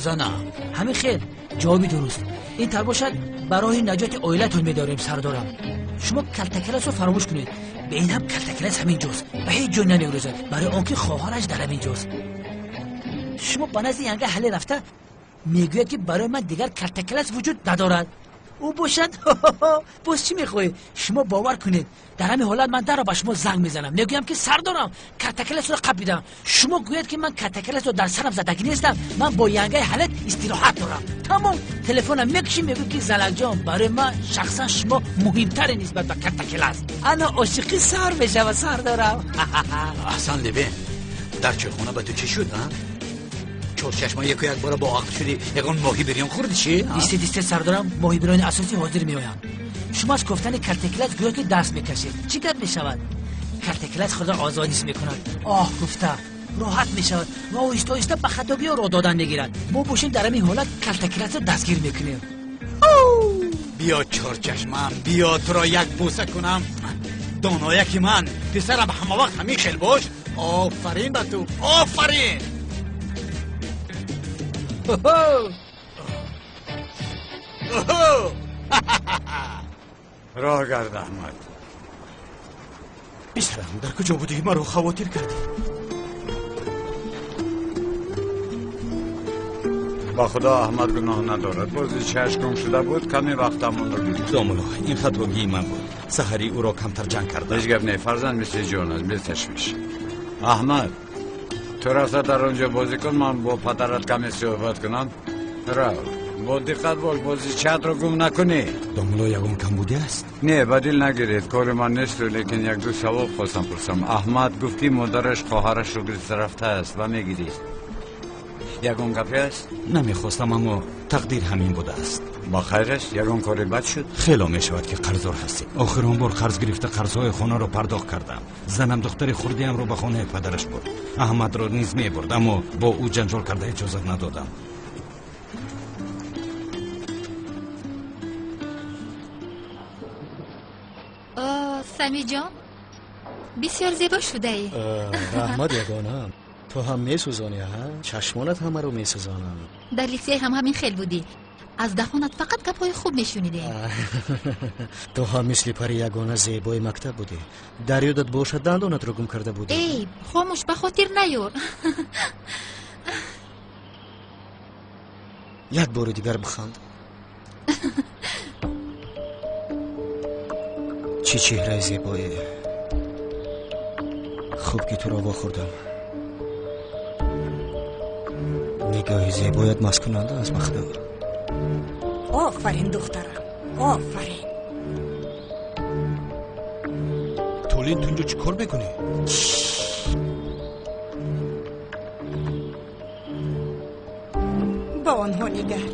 [SPEAKER 7] Занам.
[SPEAKER 14] Ҳамин хел, ҷавоби дуруст. Ин тар бошад, ба роҳи наҷоти оилатон медорем, сардорам. Шумо калтакеласро фаромӯш кунед. Ба ин ҳам калтакелас ҳамин ҷост. Ба ҳеҷ ҷой намегурезад, барои он ки хоҳараш дар ҳамин ҷост. Шумо ба назди янга ҳале рафта мегӯяд, ки барои ман дигар калтакелас вуҷуд надорад. Ӯ бошад, боз чӣ мехоҳед? Шумо бовар кунед, дар ҳамин ҳолат ман дарро ба шумо занг мезанам. Мегӯям, ки сардорам, калтакеласро қапидам. Шумо гӯяд, ки ман калтакеласро дар сарам задагӣ нестам, ман бо янгаи ҳалет истироҳат дорам. Тамом, телефонам мекушим, мегӯям, ки залакҷон, барои ман шахсан шумо муҳимтаре нисбат ба калтакелас. Ана ошиқӣ сар мешавад, сардорам.
[SPEAKER 7] Аҳсан лебен, дар чойхона ба ту чӣ шуд, а? Чорчашма яку як бора бо ақл шудӣ, ягон моҳи бирён хӯрдӣ чӣ?
[SPEAKER 14] Дисте, дисте, сардорам, моҳибирони асосӣ ҳозир меоянд. Шумо аз кофтани калтакелас гӯё ки даст мекашед. Чӣ гап мешавад? Калтакелас худро озод ҳис мекунад. Оҳ гуфта роҳат мешавад ва оҳиста оҳиста ба хатогиҳо роҳ додан мегирад. Мо бошем дар ҳамин ҳолат калтакеласро дастгир мекунем.
[SPEAKER 7] Биё чорчашмам, биё туро як бӯса кунам. Донояки ман, писарам, ҳама вақт ҳамин хел бош. Офарин ба ту, офарин!
[SPEAKER 1] Роҳ гард, Аҳмад.
[SPEAKER 10] Писарам, дар куҷо будӣ? Маро хавотир кардӣ.
[SPEAKER 1] Ба худо Аҳмад гуноҳ надорад. Бозичааш гум шуда буд, каме вақтамонро гирифт.
[SPEAKER 12] Домулло, ин хатогии ман буд. Саҳарӣ ӯро камтар ҷанг кардам.
[SPEAKER 1] Ҳеҷ гап не, фарзанд мисли ҷон аст, беташвиш. Аҳмад, ту рафта дар он ҷо бозӣ кун, ман бо падарат каме суҳбат кунам. Рав, бо диққат бош, бозичаатро гум накунӣ.
[SPEAKER 12] Домулло, ягон камбудӣ аст?
[SPEAKER 1] Не, ба дил нагиред, кори ман несту, лекин як-ду савол хостам пурсам. Аҳмад гуфт, ки модараш хоҳарашро гирифта рафтааст ва мегирист. Ягон гапе аст?
[SPEAKER 12] Намехостам, аммо тақдир ҳамин будааст.
[SPEAKER 1] Ба хайр аст? Ягон кори бад шуд?
[SPEAKER 12] Хело мешавад, ки қарздор ҳастем. Охир он бор қарз гирифта қарзҳои хонаро пардохт кардам. Занам духтари хурдиамро ба хонаи падараш бурд. Аҳмадро низ мебурд, аммо бо ӯ ҷанҷол карда иҷозат надодам.
[SPEAKER 3] Самиҷон, бисёр зебо шудаӣ.
[SPEAKER 4] Раҳмат, ягонам. Ту ҳам месӯзонӣ, ҳа? Чашмонат ҳамаро месӯзонанд.
[SPEAKER 3] Дар литсей ҳам ҳамин хел будӣ. Аз даҳонат фақат гапҳои хуб мешунидем.
[SPEAKER 4] Ту ҳам мисли пари ягона зебои мактаб будӣ. Дар ёдат бошад, дандонатро гум карда будӣ.
[SPEAKER 3] Эй, хомӯш, ба хотир наёр.
[SPEAKER 4] Як бори дигар биханд. Чӣ чеҳраи зебое. Хуб ки туро вохӯрдам. Нигоҳи зебоят масткунанда аст, ба худо.
[SPEAKER 8] Офарин, духтарам, офарин.
[SPEAKER 9] Толин, ту инҷо чӣ кор мекунӣ?
[SPEAKER 8] Ба онҳо нигар.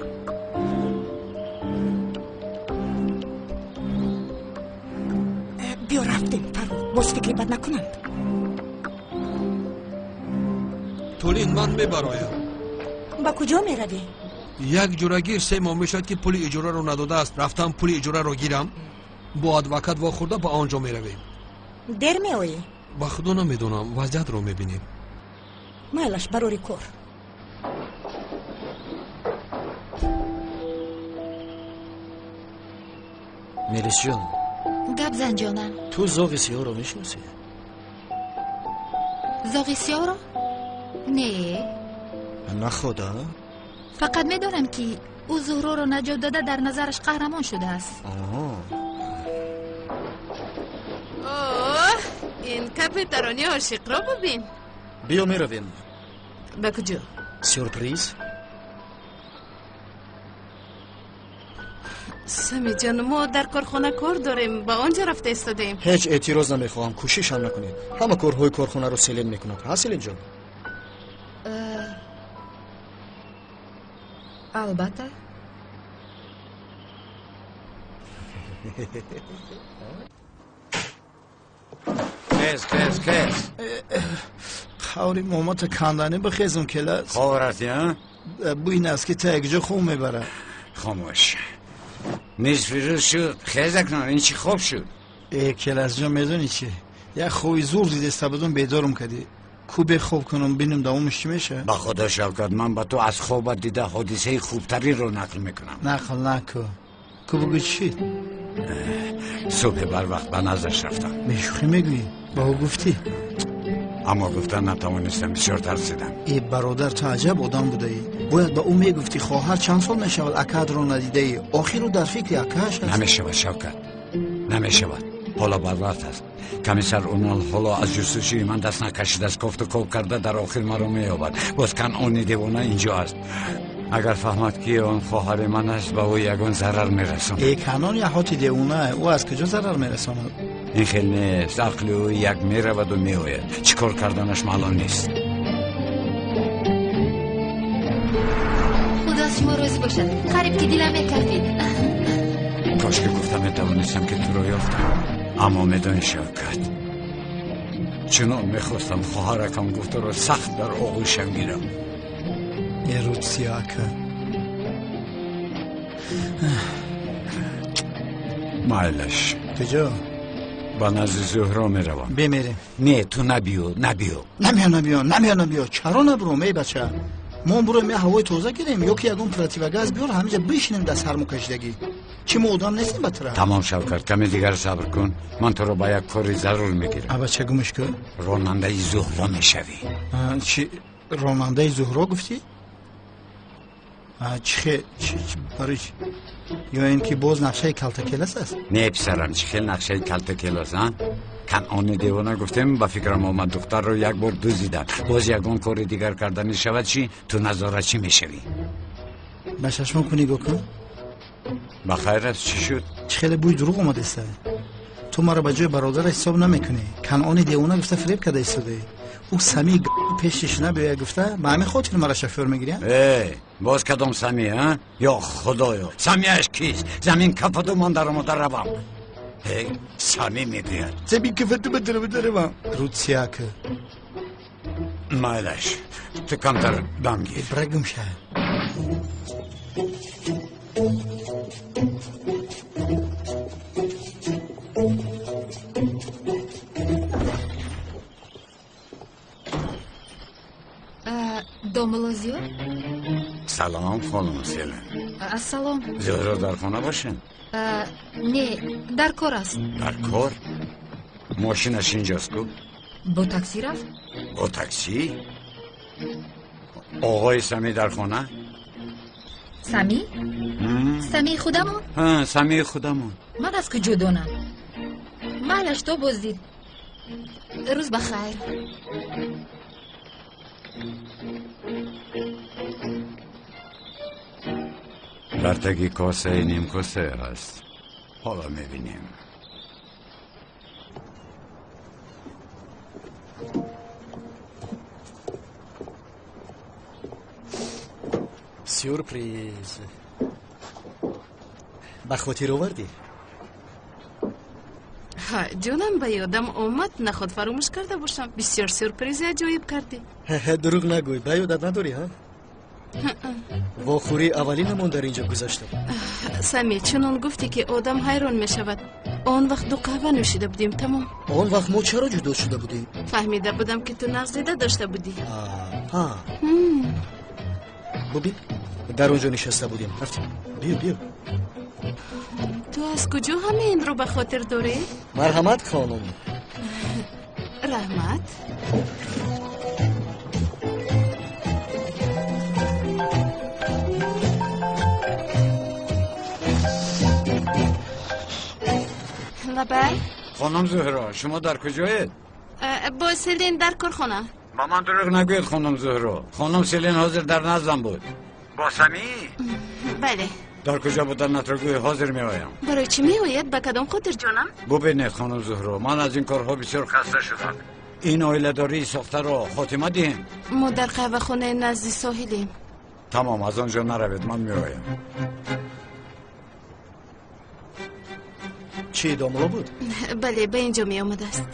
[SPEAKER 8] Рафтем, Фаррух, боз фикри бад накунанд.
[SPEAKER 9] Толин, ман мебароям.
[SPEAKER 8] Ба куҷо меравӣ?
[SPEAKER 9] Як ҷурагир 3 моҳ мешавад, ки пули иҷораро надодааст. Рафтам пули иҷораро гирам, бо адвокат вохӯрда ба он ҷо меравем.
[SPEAKER 8] Дер меоӣ?
[SPEAKER 9] Ба худо намедонам, вазъиятро мебинем.
[SPEAKER 8] Майлаш, барори кор.
[SPEAKER 4] Мелисҷон.
[SPEAKER 3] Гап зан, ҷонам.
[SPEAKER 4] Ту зоғи сиёҳро мешиносӣ?
[SPEAKER 3] Зоғи сиёҳро? Не.
[SPEAKER 4] Находа?
[SPEAKER 3] Фақат медонам, ки ӯ Зуҳроро наҷот дода, дар назараш қаҳрамон шудааст.
[SPEAKER 5] Оҳ, ин капитарони ошиқро бубин.
[SPEAKER 4] Биё меравем.
[SPEAKER 5] Ба куҷо?
[SPEAKER 4] Сюрприз.
[SPEAKER 5] Самиҷон, мо дар корхона кор дорем, ба он ҷо рафта истодаем.
[SPEAKER 4] Ҳеҷ эътироз намехоҳам, кӯшиш ҳам накунед. Ҳама корҳои корхонаро Селин мекунад. Ҳа, Селинҷон?
[SPEAKER 3] Албатта.
[SPEAKER 12] Хез, хез, хез.
[SPEAKER 2] Қаври момата канданӣ бихезум, келас.
[SPEAKER 12] Хоб рафтӣ, а?
[SPEAKER 2] Бӯи аст, ки та якҷо хун мебарад.
[SPEAKER 12] Хомӯш. Нисфи рӯз шуд, хез акнун, ин чӣ хоб шуд?
[SPEAKER 2] Э, келасҷон, медонӣ чӣ? Як хоби зур дидеста будум, бедорум кардӣ. Ку бехоб кунам, бинам давомаш чӣ мешавад?
[SPEAKER 12] Ба худо, Шавкат, ман ба ту аз хобат дида ҳодисаи хубтариро нақл мекунам.
[SPEAKER 2] Нақл наку. Ку бугӯ, чӣ шид?
[SPEAKER 12] Субҳи барвақт ба наздаш рафтам.
[SPEAKER 2] Бешӯхӣ мегӯӣ? Ба ӯ гуфтӣ?
[SPEAKER 12] Аммо гуфтан натавонистам, бисёр тарсидам.
[SPEAKER 2] Э, бародар, ту аҷаб одам будаӣ. Бояд ба ӯ мегуфтӣ, хоҳар чанд сол мешавад акаатро надидаӣ. Охир ӯ дар фикри акааш аст.
[SPEAKER 12] Намешавад, Шавкат, намешавад. Ҳоло барвақт аст. Комиссар Унол ҳоло аз ҷустуҷӯи ман даст накашидааст, кофту ков карда дар охир маро меёбад. Боз Канъони девона инҷо аст. Агар фаҳмад, ки он хоҳари ман аст, ба ӯ ягон зарар мерасонад.
[SPEAKER 2] Э, Канъон яҳоти девона, ӯ аз куҷо зарар мерасонад?
[SPEAKER 12] Ин хел нест, ақли ӯ як мераваду меояд. Чӣ кор карданаш маълум нест.
[SPEAKER 3] Худо аз шумо розӣ бошад. Қариб ки дилам мекафид.
[SPEAKER 12] Кошки гуфта метавонистам, ки туро ёфтам. Аммо медонӣ, Шавкат, чунон мехостам хоҳаракам гуфтаро сахт дар оғӯшам гирам.
[SPEAKER 2] Э, Рутсия ака.
[SPEAKER 12] Майлаш.
[SPEAKER 2] Куҷо?
[SPEAKER 12] Ба назди Зуҳро меравам.
[SPEAKER 2] Бемерем.
[SPEAKER 12] Не, ту набиё, набиё.
[SPEAKER 2] Намеё, набиё, намеё, набиё. Чаро набуром, эй бача? Мо буроем я ҳавои тоза гирем, ё ки ягон противогаз биёр, ҳаминҷа бишинем дар сармокашидагӣ. Чӣ, мо одам нестем ба тура?
[SPEAKER 12] Тамом, Шавкат, каме дигар сабр кун. Ман туро ба як кори зарур мегирам.
[SPEAKER 2] А бача, гумш кун.
[SPEAKER 12] Ронандаи Зуҳро мешавӣ.
[SPEAKER 2] Чӣ, ронандаи Зуҳро гуфтӣ? Чӣ, барои чӣ? Ё ин ки боз нақшаи калтакелас аст?
[SPEAKER 12] Не, писарам, чӣ хел нақшаи калтакелас, а? Канъони девона гуфтем, ба фикрам омад, духтарро як бор дуздиданд. Боз ягон кори дигар карданӣ шавад чӣ? Ту назоратчӣ мешавӣ.
[SPEAKER 2] Ба чашмон ку нигоҳ кун.
[SPEAKER 12] Ба хайр аст, чӣ шуд?
[SPEAKER 2] Чӣ хеле бӯи дурӯғ омадаста. Ту маро ба ҷои бародар ҳисоб намекунӣ. Канъони девона гуфта фиреб карда истодаӣ. Ӯ Самии пешиш набиёя гуфта, ба ҳамин хотир маро шофёр мегирӣ?
[SPEAKER 12] Э, боз кадом Сами, а? Ё худоё, Самиаш кист? Замин кафаду ман даромада равам. Э, Сами мегӯяд.
[SPEAKER 2] Замин кафаду ман даромада равам. Рутсияка.
[SPEAKER 12] Майлаш, ту камтар дам гир.
[SPEAKER 2] Бира гум ша.
[SPEAKER 3] Домулло Зиё?
[SPEAKER 12] Салом, хонум Селин.
[SPEAKER 3] Ассалом.
[SPEAKER 12] Зуҳро дар хона бошед?
[SPEAKER 3] Не, дар кор аст.
[SPEAKER 12] Дар кор? Мошинаш инҷост ку?
[SPEAKER 3] Бо такси рафт.
[SPEAKER 12] Бо такси? Оғои Самӣ дар хона?
[SPEAKER 3] Самӣ? Самии худамон?
[SPEAKER 12] Самии худамон.
[SPEAKER 3] Ман аз куҷо донам? Майлаш, то боздид. Рӯз ба хайр.
[SPEAKER 12] Дар таги косаи нимкосае аст. Ҳоло мебинем.
[SPEAKER 4] Сюрприз. Ба хотир овардӣ?
[SPEAKER 5] Ҳа, ҷонам, ба ёдам омад, наход фаромӯш карда бошам. Бисёр сюрпризи аҷоиб кардӣ.
[SPEAKER 4] Дурӯғ нагӯй, ба ёдат надорӣ, ҳа? Вохӯрии аввалинамон дар инҷо гузашта.
[SPEAKER 5] Сами, чунон гуфтӣ, ки одам ҳайрон мешавад. Он вақт ду қаҳва нӯшида будем, тамом.
[SPEAKER 4] Он вақт мо чаро ҷудо шуда будем?
[SPEAKER 5] Фаҳмида будам, ки ту нағз дида дошта будӣ.
[SPEAKER 4] Ҳа. Бубин, дар он ҷо нишаста будем. Рафтем. Биё, биё.
[SPEAKER 5] Ту аз куҷо ҳама инро ба хотир дорӣ?
[SPEAKER 4] Марҳамат, хонум.
[SPEAKER 5] Раҳмат. Лабай.
[SPEAKER 1] Хонум Зуҳро, шумо дар куҷоед?
[SPEAKER 5] Бо Селин дар корхона.
[SPEAKER 1] Ба ман дурӯғ нагӯед, хонум Зуҳро. Хонум Селин ҳозир дар наздам буд. Бо Самӣ?
[SPEAKER 5] Бале.
[SPEAKER 1] Дар куҷо буданатро гӯй, ҳозир меоям.
[SPEAKER 5] Барои чӣ меояд? Ба кадом хотир, ҷонам?
[SPEAKER 1] Бубинед, хонум Зуҳро, ман аз ин корҳо бисёр хаста шудам. Ин оиладории сохтаро хотима диҳем.
[SPEAKER 5] Мо дар қаҳвахонаи назди соҳилем.
[SPEAKER 1] Тамом, аз он ҷо наравед, ман меоям.
[SPEAKER 4] Чӣ, домло буд?
[SPEAKER 5] Бале, ба ин ҷо меомадааст.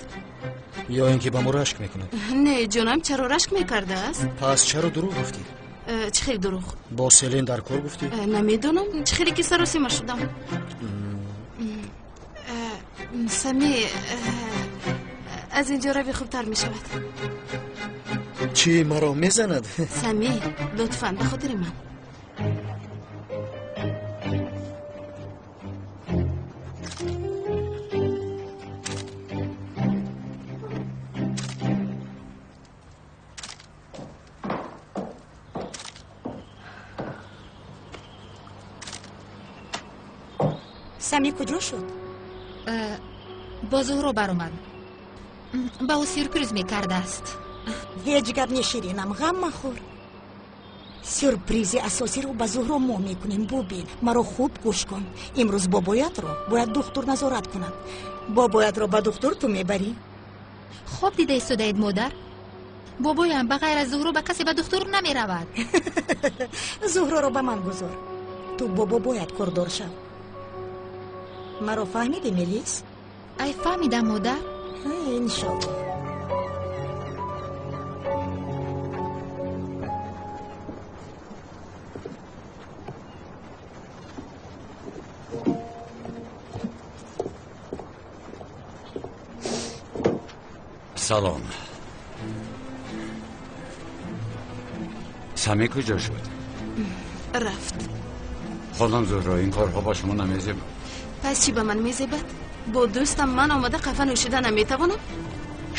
[SPEAKER 4] Ё ин ки ба мо рашк мекунад?
[SPEAKER 5] Не, ҷонам, чаро рашк мекардааст?
[SPEAKER 4] Пас чаро дурӯғ гуфтӣ?
[SPEAKER 5] Чӣ хел дурӯғ?
[SPEAKER 4] Бо Селин дар кор гуфтӣ?
[SPEAKER 5] Намедонам, чӣ хеле ки саросима шудам. Сами, аз ин ҷо рави хубтар мешавад.
[SPEAKER 4] Чӣ, маро мезанад?
[SPEAKER 5] Сами, лутфан, ба хотири ман.
[SPEAKER 8] Сами куҷо шуд?
[SPEAKER 3] Бо Зуҳро баромад. Ба ӯ сюрприз мекардааст.
[SPEAKER 8] Ҳеҷ гап не, Ширинам, ғам махӯр. Сюрпризи асосиро ба Зуҳро мо мекунем. Бубин, маро хуб гӯш кун. Имрӯз бобоятро бояд духтур назорат кунад. Бобоятро ба духтур ту мебарӣ.
[SPEAKER 3] Хоб дида истодаед, модар? Бобоям ба ғайр аз Зуҳро ба касе ба духтур намеравад.
[SPEAKER 8] Зуҳроро ба ман гузор. Ту бо бобоят кордор шав. Маро фаҳмидӣ, Мелис?
[SPEAKER 3] Ай, фаҳмидам, модар.
[SPEAKER 8] Иншолло.
[SPEAKER 1] Салом. Сами куҷо шуд?
[SPEAKER 5] Рафт.
[SPEAKER 1] Хонум Зуҳро, ин корҳо ба шумо намезебад.
[SPEAKER 5] Пас чӣ ба ман мезебад? Бо дӯстам ман омада қаҳва нӯшида наметавонам?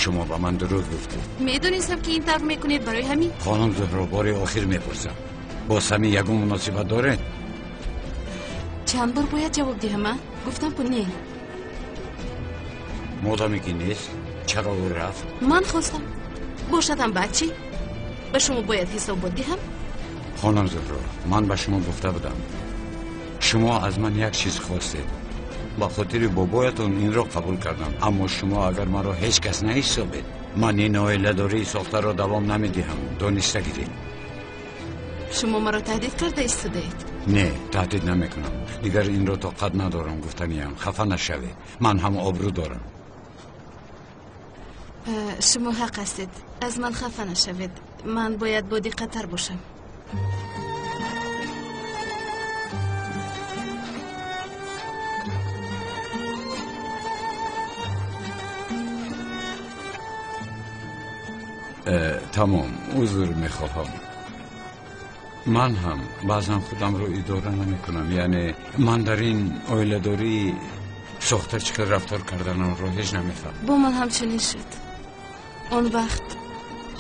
[SPEAKER 1] Шумо ба ман дурӯғ гуфтед.
[SPEAKER 5] Медонистам, ки ин тавр мекунед, барои ҳамин.
[SPEAKER 1] Хонум Зуҳро, бори охир мепурсам. Бо Сами ягон муносибат доред?
[SPEAKER 5] Чанд бор бояд ҷавоб диҳам, а? Гуфтам ку не.
[SPEAKER 1] Модаме ки нест, чаро ӯ рафт?
[SPEAKER 5] Ман хостам. Бошадам, баъд чӣ? Ба шумо бояд ҳисобот диҳам?
[SPEAKER 1] Хонум Зуҳро, ман ба шумо гуфта будам. Шумо аз ман як чиз хостед. Ба хотири бобоятон инро қабул кардам. Аммо шумо агар маро ҳеҷ кас наҳисобед, ман ин оиладории сохтаро давом намедиҳам. Дониста гиред.
[SPEAKER 5] Шумо маро таҳдид карда истодаед?
[SPEAKER 1] Не, таҳдид намекунам. Дигар инро тоқат надорам, гуфтаниям. Хафа нашавед. Ман ҳам обрӯ дорам.
[SPEAKER 5] Шумо ҳақ ҳастед. Аз ман хафа нашавед. Ман бояд бодиққаттар бошам.
[SPEAKER 1] Тамом, узр мехоҳам. Ман ҳам баъзан худамро идора намекунам. Яъне ман дар ин оиладории сохта чӣ хел рафтор карданамро ҳеҷ намефаҳмам.
[SPEAKER 5] Бо ман ҳамчунин шуд. Он вақт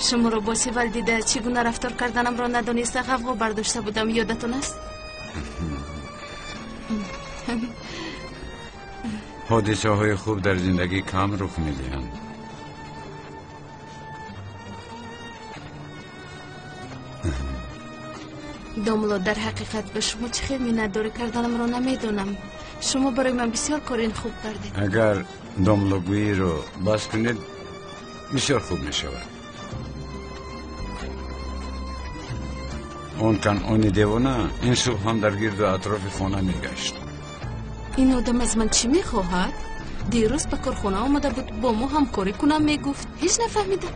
[SPEAKER 5] шуморо бо Севал дида чӣ гуна рафтор карданамро надониста ғавғо бардошта будам. Ёдатон аст?
[SPEAKER 1] Ҳодисаҳои хуб дар зиндагӣ кам рух медиҳанд.
[SPEAKER 5] Домло, дар ҳақиқат ба шумо чӣ хел миннатдорӣ карданамро намедонам. Шумо барои ман бисёр корин хуб кардед.
[SPEAKER 1] Агар домлогӯиро бас кунед, бисёр хуб мешавад. Он канъони девона ин субҳ ҳам дар гирду атрофи хона мегашт.
[SPEAKER 5] Ин одам аз ман чӣ мехоҳад? Дирӯз ба корхона омада буд, бо мо ҳамкорӣ кунам мегуфт. Ҳеҷ нафаҳмидам.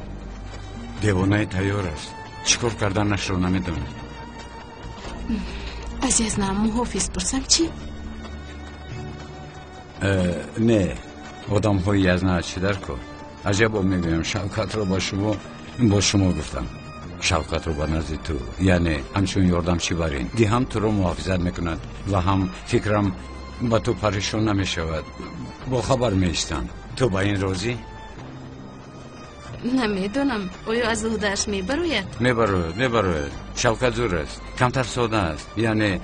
[SPEAKER 12] Девонаи тайёр аст. Чӣ кор карданашро намедонад.
[SPEAKER 5] Аз язна муҳофиз пурсам чӣ?
[SPEAKER 12] Не, одамҳои язна чӣ дар кор? Аҷабо мегӯям, Шавкатро ба шумо бо шумо гуфтам. Шавкатро ба назди ту, яъне ҳамчун ёрдамчӣ барин. Ди ҳам туро муҳофизат мекунад ва ҳам фикрам ба ту парешон намешавад. Бохабар меистам. Ту ба ин розӣ?
[SPEAKER 5] Намедонам, оё аз уҳдааш мебарояд?
[SPEAKER 12] Мебарояд, мебарояд. Шавкат зур аст, камтар сода аст, яъне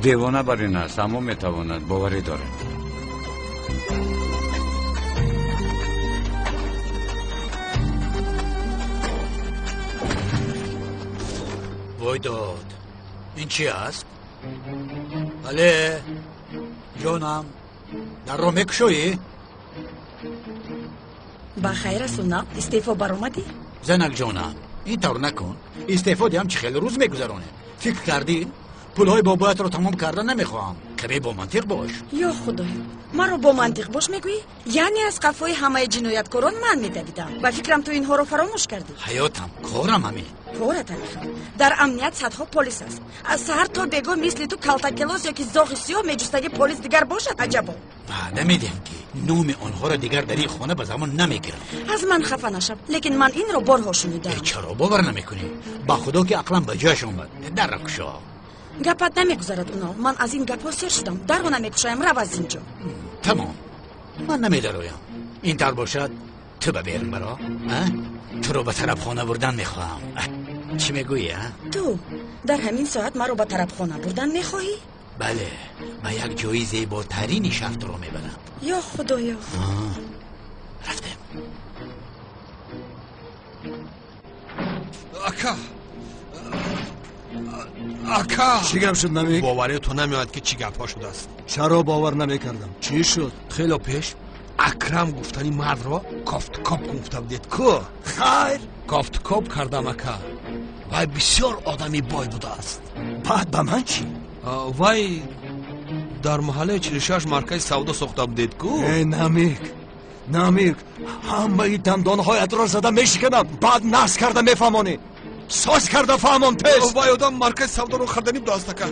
[SPEAKER 12] девона бар ин аст, аммо метавонад, боварӣ дорад.
[SPEAKER 7] Вой дод, ин чи аст? Бале, ҷонам, дарро мекушоӣ?
[SPEAKER 8] Ба хайр, Расулнаб, истеъфо баромадӣ?
[SPEAKER 7] Занак ҷонам, ин тавр накун. Истеъфо диҳам, чӣ хеле рӯз мегузаронем. Фикр кардӣ? Пулҳои бобоятро тамом карда намехоҳам. Каме бо мантиқ бош.
[SPEAKER 8] Ё худоё, маро бо мантиқ бош мегӯӣ? Яъне аз қафои ҳамаи ҷинояткорон ман медавидам. Ба фикрам ту инҳоро фаромӯш кардӣ.
[SPEAKER 7] Ҳаётам, корам ҳамин.
[SPEAKER 8] Корат ҳамин. Дар амният садҳо полис аст. Аз саҳар то бегоҳ мисли ту калтакелос ё ки зоғи сиёҳ меҷустаги полис дигар бошад аҷабо.
[SPEAKER 7] Ваъда медиҳам, ки номи онҳоро дигар дар ин хона ба замон намегирам.
[SPEAKER 8] Аз ман хафа нашав, лекин ман инро борҳо шунидам.
[SPEAKER 7] Чаро бовар намекунӣ? Ба худо ки ақлам ба ҷояш омад. Дарро кушо.
[SPEAKER 8] Гапат намегузарад, Унол. Ман аз ин гапҳо сер шудам. Дарро намекушоям, рав аз ин ҷо.
[SPEAKER 7] Тамом, ман намедароям. Ин тавр бошад, ту ба берун баро. Туро ба тарабхона бурдан мехоҳам. Чӣ мегӯӣ, а?
[SPEAKER 8] Ту дар ҳамин соат маро ба тарабхона бурдан мехоҳӣ?
[SPEAKER 7] Бале, ба як ҷои зеботарини шаҳр туро мебарам.
[SPEAKER 8] Ё худоё.
[SPEAKER 7] Рафтем.
[SPEAKER 9] Ака, ака,
[SPEAKER 10] чӣ гап шуд, Намик?
[SPEAKER 9] Боварӣ ту намеояд, ки чӣ гапҳо шудааст.
[SPEAKER 10] Чаро бовар намекардам? Чӣ шуд?
[SPEAKER 9] Хело пеш Акрам гуфтани мардро кофткоп гуфта будед ку?
[SPEAKER 10] Хайр,
[SPEAKER 9] кофткоп кардам, ака. Вай бисёр одами бой будааст.
[SPEAKER 10] Баъд ба ман чӣ?
[SPEAKER 9] Вай дар маҳаллаи 46 маркази савдо сохта будед ку?
[SPEAKER 10] Э, Намик, Намик, ҳамаи дандонҳоятро зада мешиканам. Баъд нас карда мефаҳмонӣ. Соз карда фаҳмон тез.
[SPEAKER 9] Вай одам маркази савдоро харданӣ будааст, ака.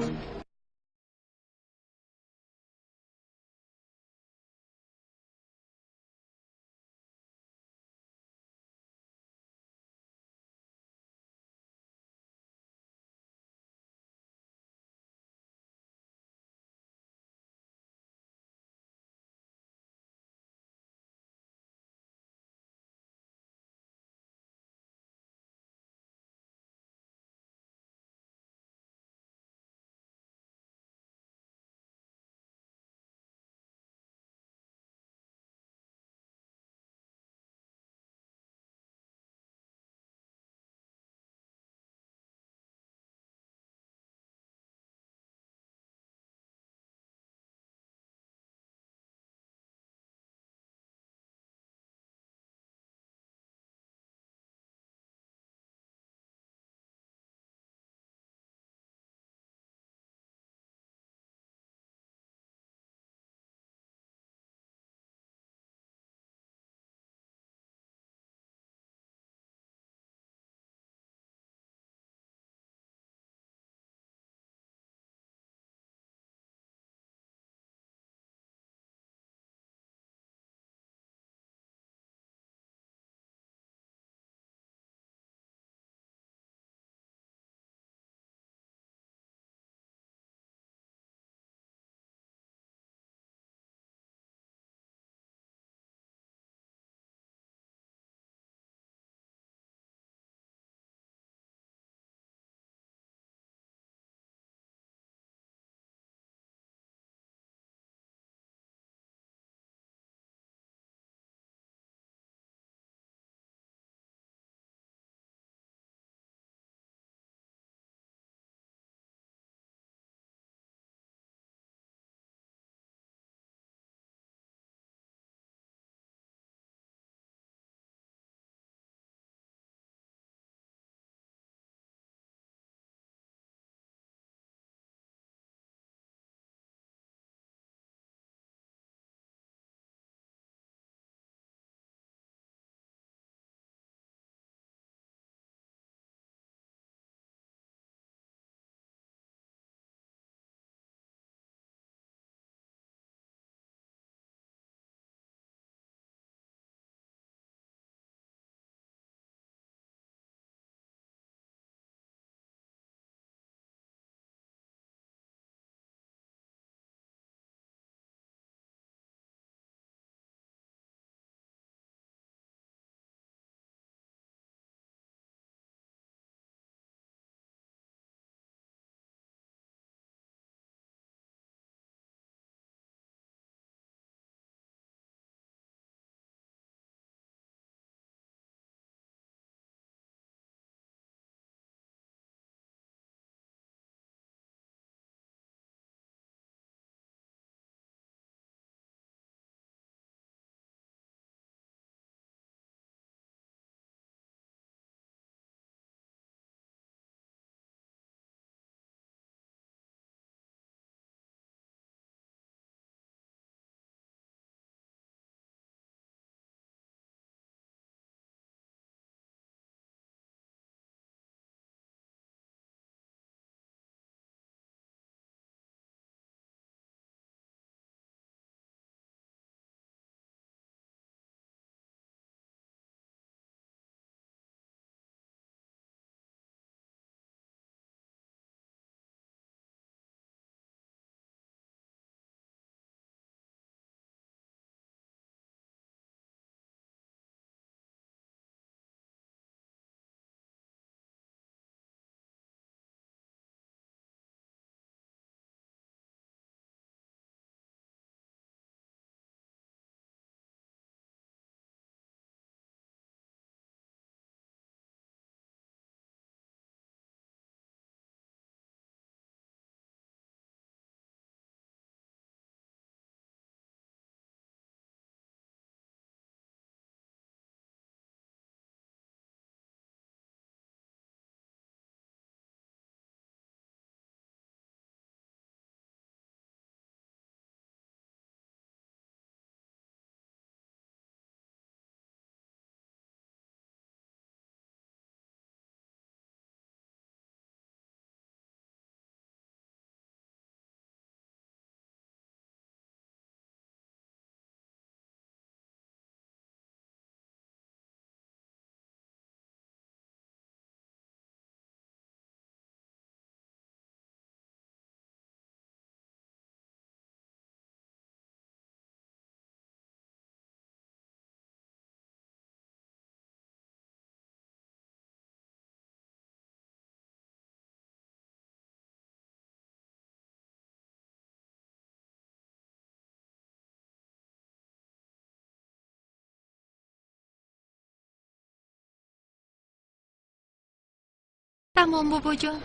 [SPEAKER 3] Тамом, бобоҷон.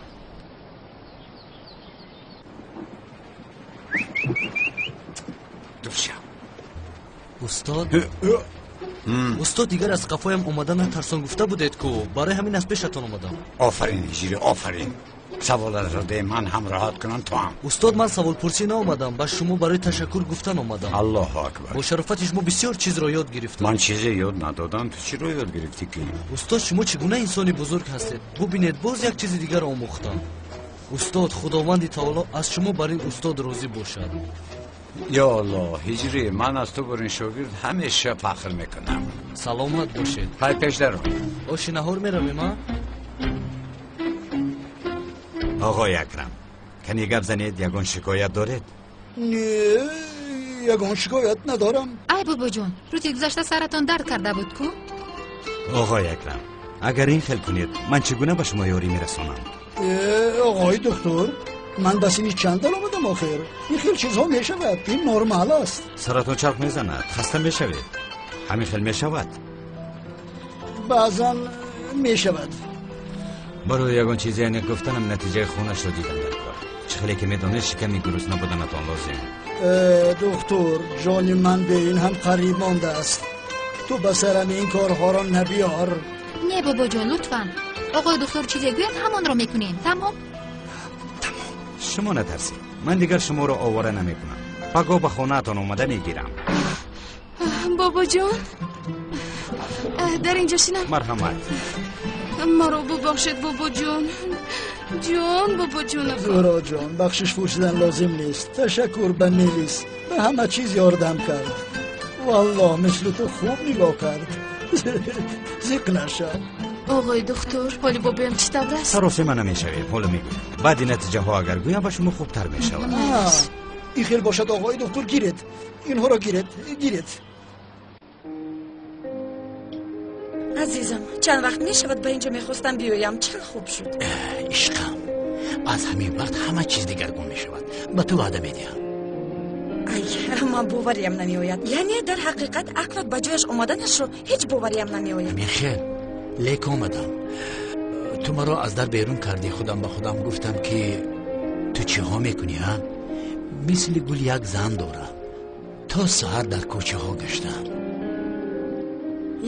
[SPEAKER 16] Устод, устод, дигар аз қафоям омада натарсон гуфта будед ку, барои ҳамин аз пешатон омадам.
[SPEAKER 7] Офарин, Ҳиҷрӣ, офарин. Саволатро де, ман ҳам роҳат кунам, ту ҳам.
[SPEAKER 16] Устод, ман саволпурсӣ наомадам, ба шумо барои ташаккур гуфтан омадам.
[SPEAKER 7] Аллоҳу акбар.
[SPEAKER 16] Бо шарофати шумо бисёр чизро ёд гирифтам.
[SPEAKER 7] Ман чизе ёд надодам, ту чиро ёд гирифтӣ ки?
[SPEAKER 16] Устод, шумо чӣ гуна инсони бузург ҳастед? Бубинед, боз як чизи дигар омӯхтам. Устод, Худованди таоло аз шумо бар ин устод розӣ бошад.
[SPEAKER 7] Ё Аллоҳ, Ҳиҷрӣ, ман аз ту бар ин шогирд ҳамеша фахр мекунам.
[SPEAKER 16] Саломат бошед.
[SPEAKER 7] Пай пеш даро.
[SPEAKER 16] Оши наҳор меравем, а?
[SPEAKER 12] Оғои Акрам, кани гап занед, ягон шикоят доред?
[SPEAKER 2] Не, ягон шикоят надорам.
[SPEAKER 3] Ай бобоҷон, рӯзи гузашта саратон дард карда буд ку?
[SPEAKER 12] Оғои Акрам, агар ин хел кунед, ман чӣ гуна ба шумо ёрӣ мерасонам?
[SPEAKER 2] Оғои духтур, ман ба синни чанд даромадам охир? Ин хел чизҳо мешавад, ин нормал аст.
[SPEAKER 12] Саратон чарх мезанад, хаста мешавед. Ҳамин хел мешавад?
[SPEAKER 2] Баъзан мешавад.
[SPEAKER 12] Барои ягон чизе аниқ гуфтанам натиҷаи хунашро дидам дар кор. Чӣ хеле ки медонед, шиками гурусна буданатон лозим.
[SPEAKER 2] Духтур, ҷони ман бе ин ҳам қариб мондааст. Ту ба сарам ин корҳоро набиёр.
[SPEAKER 3] Не, бобоҷон, лутфан. Оғои духтур чизе гӯяд, ҳамонро мекунем. Тамом?
[SPEAKER 12] Шумо натарсед, ман дигар шуморо овора намекунам. Пагоҳ ба хонаатон омада мегирам.
[SPEAKER 5] Бобоҷон, дар инҷо шинам.
[SPEAKER 12] Марҳамат.
[SPEAKER 5] Маро бубахшед, бобоҷон. Ҷон, бобоҷонам.
[SPEAKER 2] Зуҳроҷон, бахшиш пурсидан лозим нест. Ташаккур ба Мелис, ба ҳама чиз ёрдам кард. Валлоҳ, мисли ту хуб нигоҳ кард. Зиқ нашав.
[SPEAKER 5] Оғои духтур, ҳоли бобоям чӣ тавр аст?
[SPEAKER 12] Саросема намешавем, ҳоло мегӯям. Баъди натиҷаҳо агар гӯям, ба шумо хубтар мешавад.
[SPEAKER 2] Ин хел бошад, оғои духтур, гиред. Инҳоро гиред, гиред.
[SPEAKER 8] Азизам, чанд вақт мешавад ба инҷо мехостам биёям. Чӣ хел хуб шуд.
[SPEAKER 7] Ишқам, аз ҳамин вақт ҳама чиз дигаргун мешавад. Ба ту ваъда медиҳам.
[SPEAKER 8] Ай, ман бовариям намеояд. Яъне дар ҳақиқат ақлат ба ҷояш омаданашро ҳеҷ бовариям намеояд.
[SPEAKER 7] Ҳамин хел, лек омадам. Ту маро аз дар берун кардӣ. Худам ба худам гуфтам ки ту чиҳо мекунӣ, а? Мисли гул як зан дорам. То саҳар дар кӯчаҳо гаштам.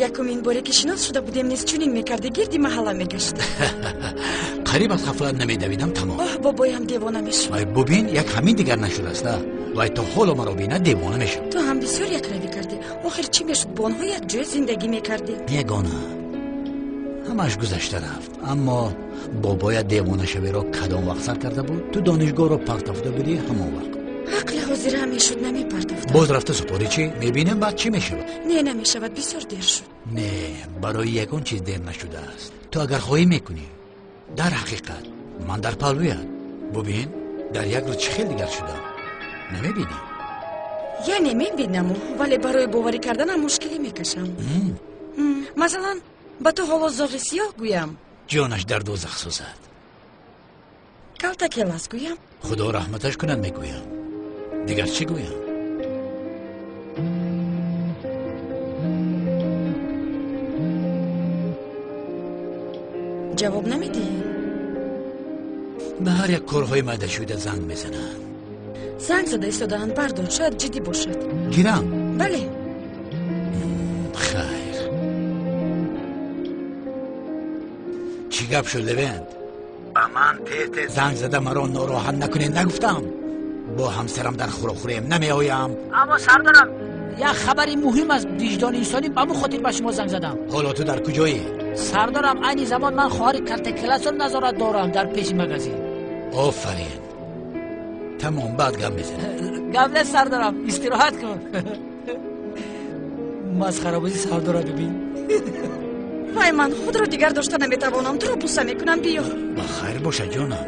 [SPEAKER 8] Якумин боре ки шинос шуда будем низ чунин мекардӣ, гирди маҳалла мегаштӣ.
[SPEAKER 7] Қариб аз ғафлат намедавидам, тамом.
[SPEAKER 8] Оҳ, бобоям девона мешуд.
[SPEAKER 7] Вай, бубин, як ҳамин дигар нашудааст, а? Вай то ҳоло маро бинад девона мешавад.
[SPEAKER 8] Ту ҳам бисёр якравӣ кардӣ. Охир чӣ мешуд, бо онҳо якҷоя зиндагӣ мекардӣ?
[SPEAKER 7] Ягона, ҳамааш гузашта рафт. Аммо бобоят девонашавиро кадом вақт сар карда буд? Ту донишгоҳро партофта будӣ ҳамон вақт.
[SPEAKER 8] Ақли ҳозира мешуд, намепартофтам.
[SPEAKER 7] Боз рафта супорӣ чӣ? Мебинем баъд чӣ мешавад.
[SPEAKER 8] Не, намешавад, бисёр дер шуд.
[SPEAKER 7] Не, барои ягон чиз дер нашудааст. Ту агар хоҳӣ мекунӣ. Дар ҳақиқат ман дар паҳлӯят. Бубин, дар як рӯз чӣ хел дигар шудам. Намебинӣ?
[SPEAKER 8] Яъне мебинаму, вале барои боварӣ карданам мушкилӣ мекашам. Масалан, ба ту ҳоло зоғи сиёҳ гӯям.
[SPEAKER 7] Ҷонаш дар дӯзах сӯзад.
[SPEAKER 8] Калтакелас гӯям.
[SPEAKER 7] Худо раҳматаш кунад мегӯям. Дигар чӣ гӯям?
[SPEAKER 8] Ҷавоб намедиҳӣ?
[SPEAKER 7] Ба ҳар як корҳои майдашуда занг мезананд.
[SPEAKER 8] Занг зада истодаанд, бардор, шояд ҷиддӣ бошад.
[SPEAKER 7] Гирам?
[SPEAKER 8] Бале.
[SPEAKER 7] Хайр. Чӣ гап шуд, Левент? Ба ман тез-тез занг зада маро нороҳат накунед нагуфтам. Бо ҳамсарам дар хӯрокхӯриям намеоям.
[SPEAKER 6] Аммо сардарам, як хабари муҳим аз виҷдони инсонӣ, ба ҳамун хотир ба шумо занг задам.
[SPEAKER 7] Ҳоло ту дар куҷоӣ?
[SPEAKER 6] Сардарам, айни замон ман хоҳари калтакеласро назорат дорам дар пеши магазин.
[SPEAKER 7] Офарин. Тамом, баъд гап мезанем.
[SPEAKER 6] Гап нест, сардарам, истироҳат кун. Масхарабозӣ сардора бибин.
[SPEAKER 8] Вай, ман худро дигар дошта наметавонам. Туро буса мекунам, биё.
[SPEAKER 7] Ба хайр боша, ҷонам.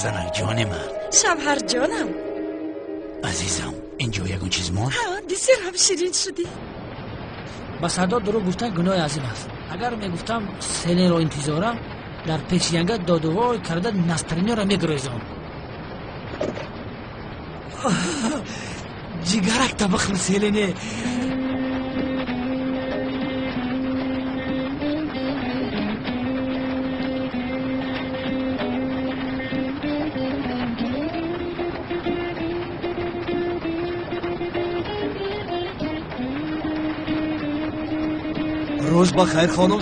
[SPEAKER 7] Занак ҷони ман.
[SPEAKER 8] Шавҳар ҷонам.
[SPEAKER 7] Азизам, инҷо ягон чиз монд?
[SPEAKER 8] Ҳа, бисёр ҳам ширин шудӣ.
[SPEAKER 6] Ба сардор дурӯғ гуфтан гуноҳи азим аст. Агар мегуфтам селеро интизорам, дар пеши янга додувой карда настроениёро мегурезон.
[SPEAKER 14] Ҷигарак табахм селине.
[SPEAKER 10] Рӯз ба хайр, хонум.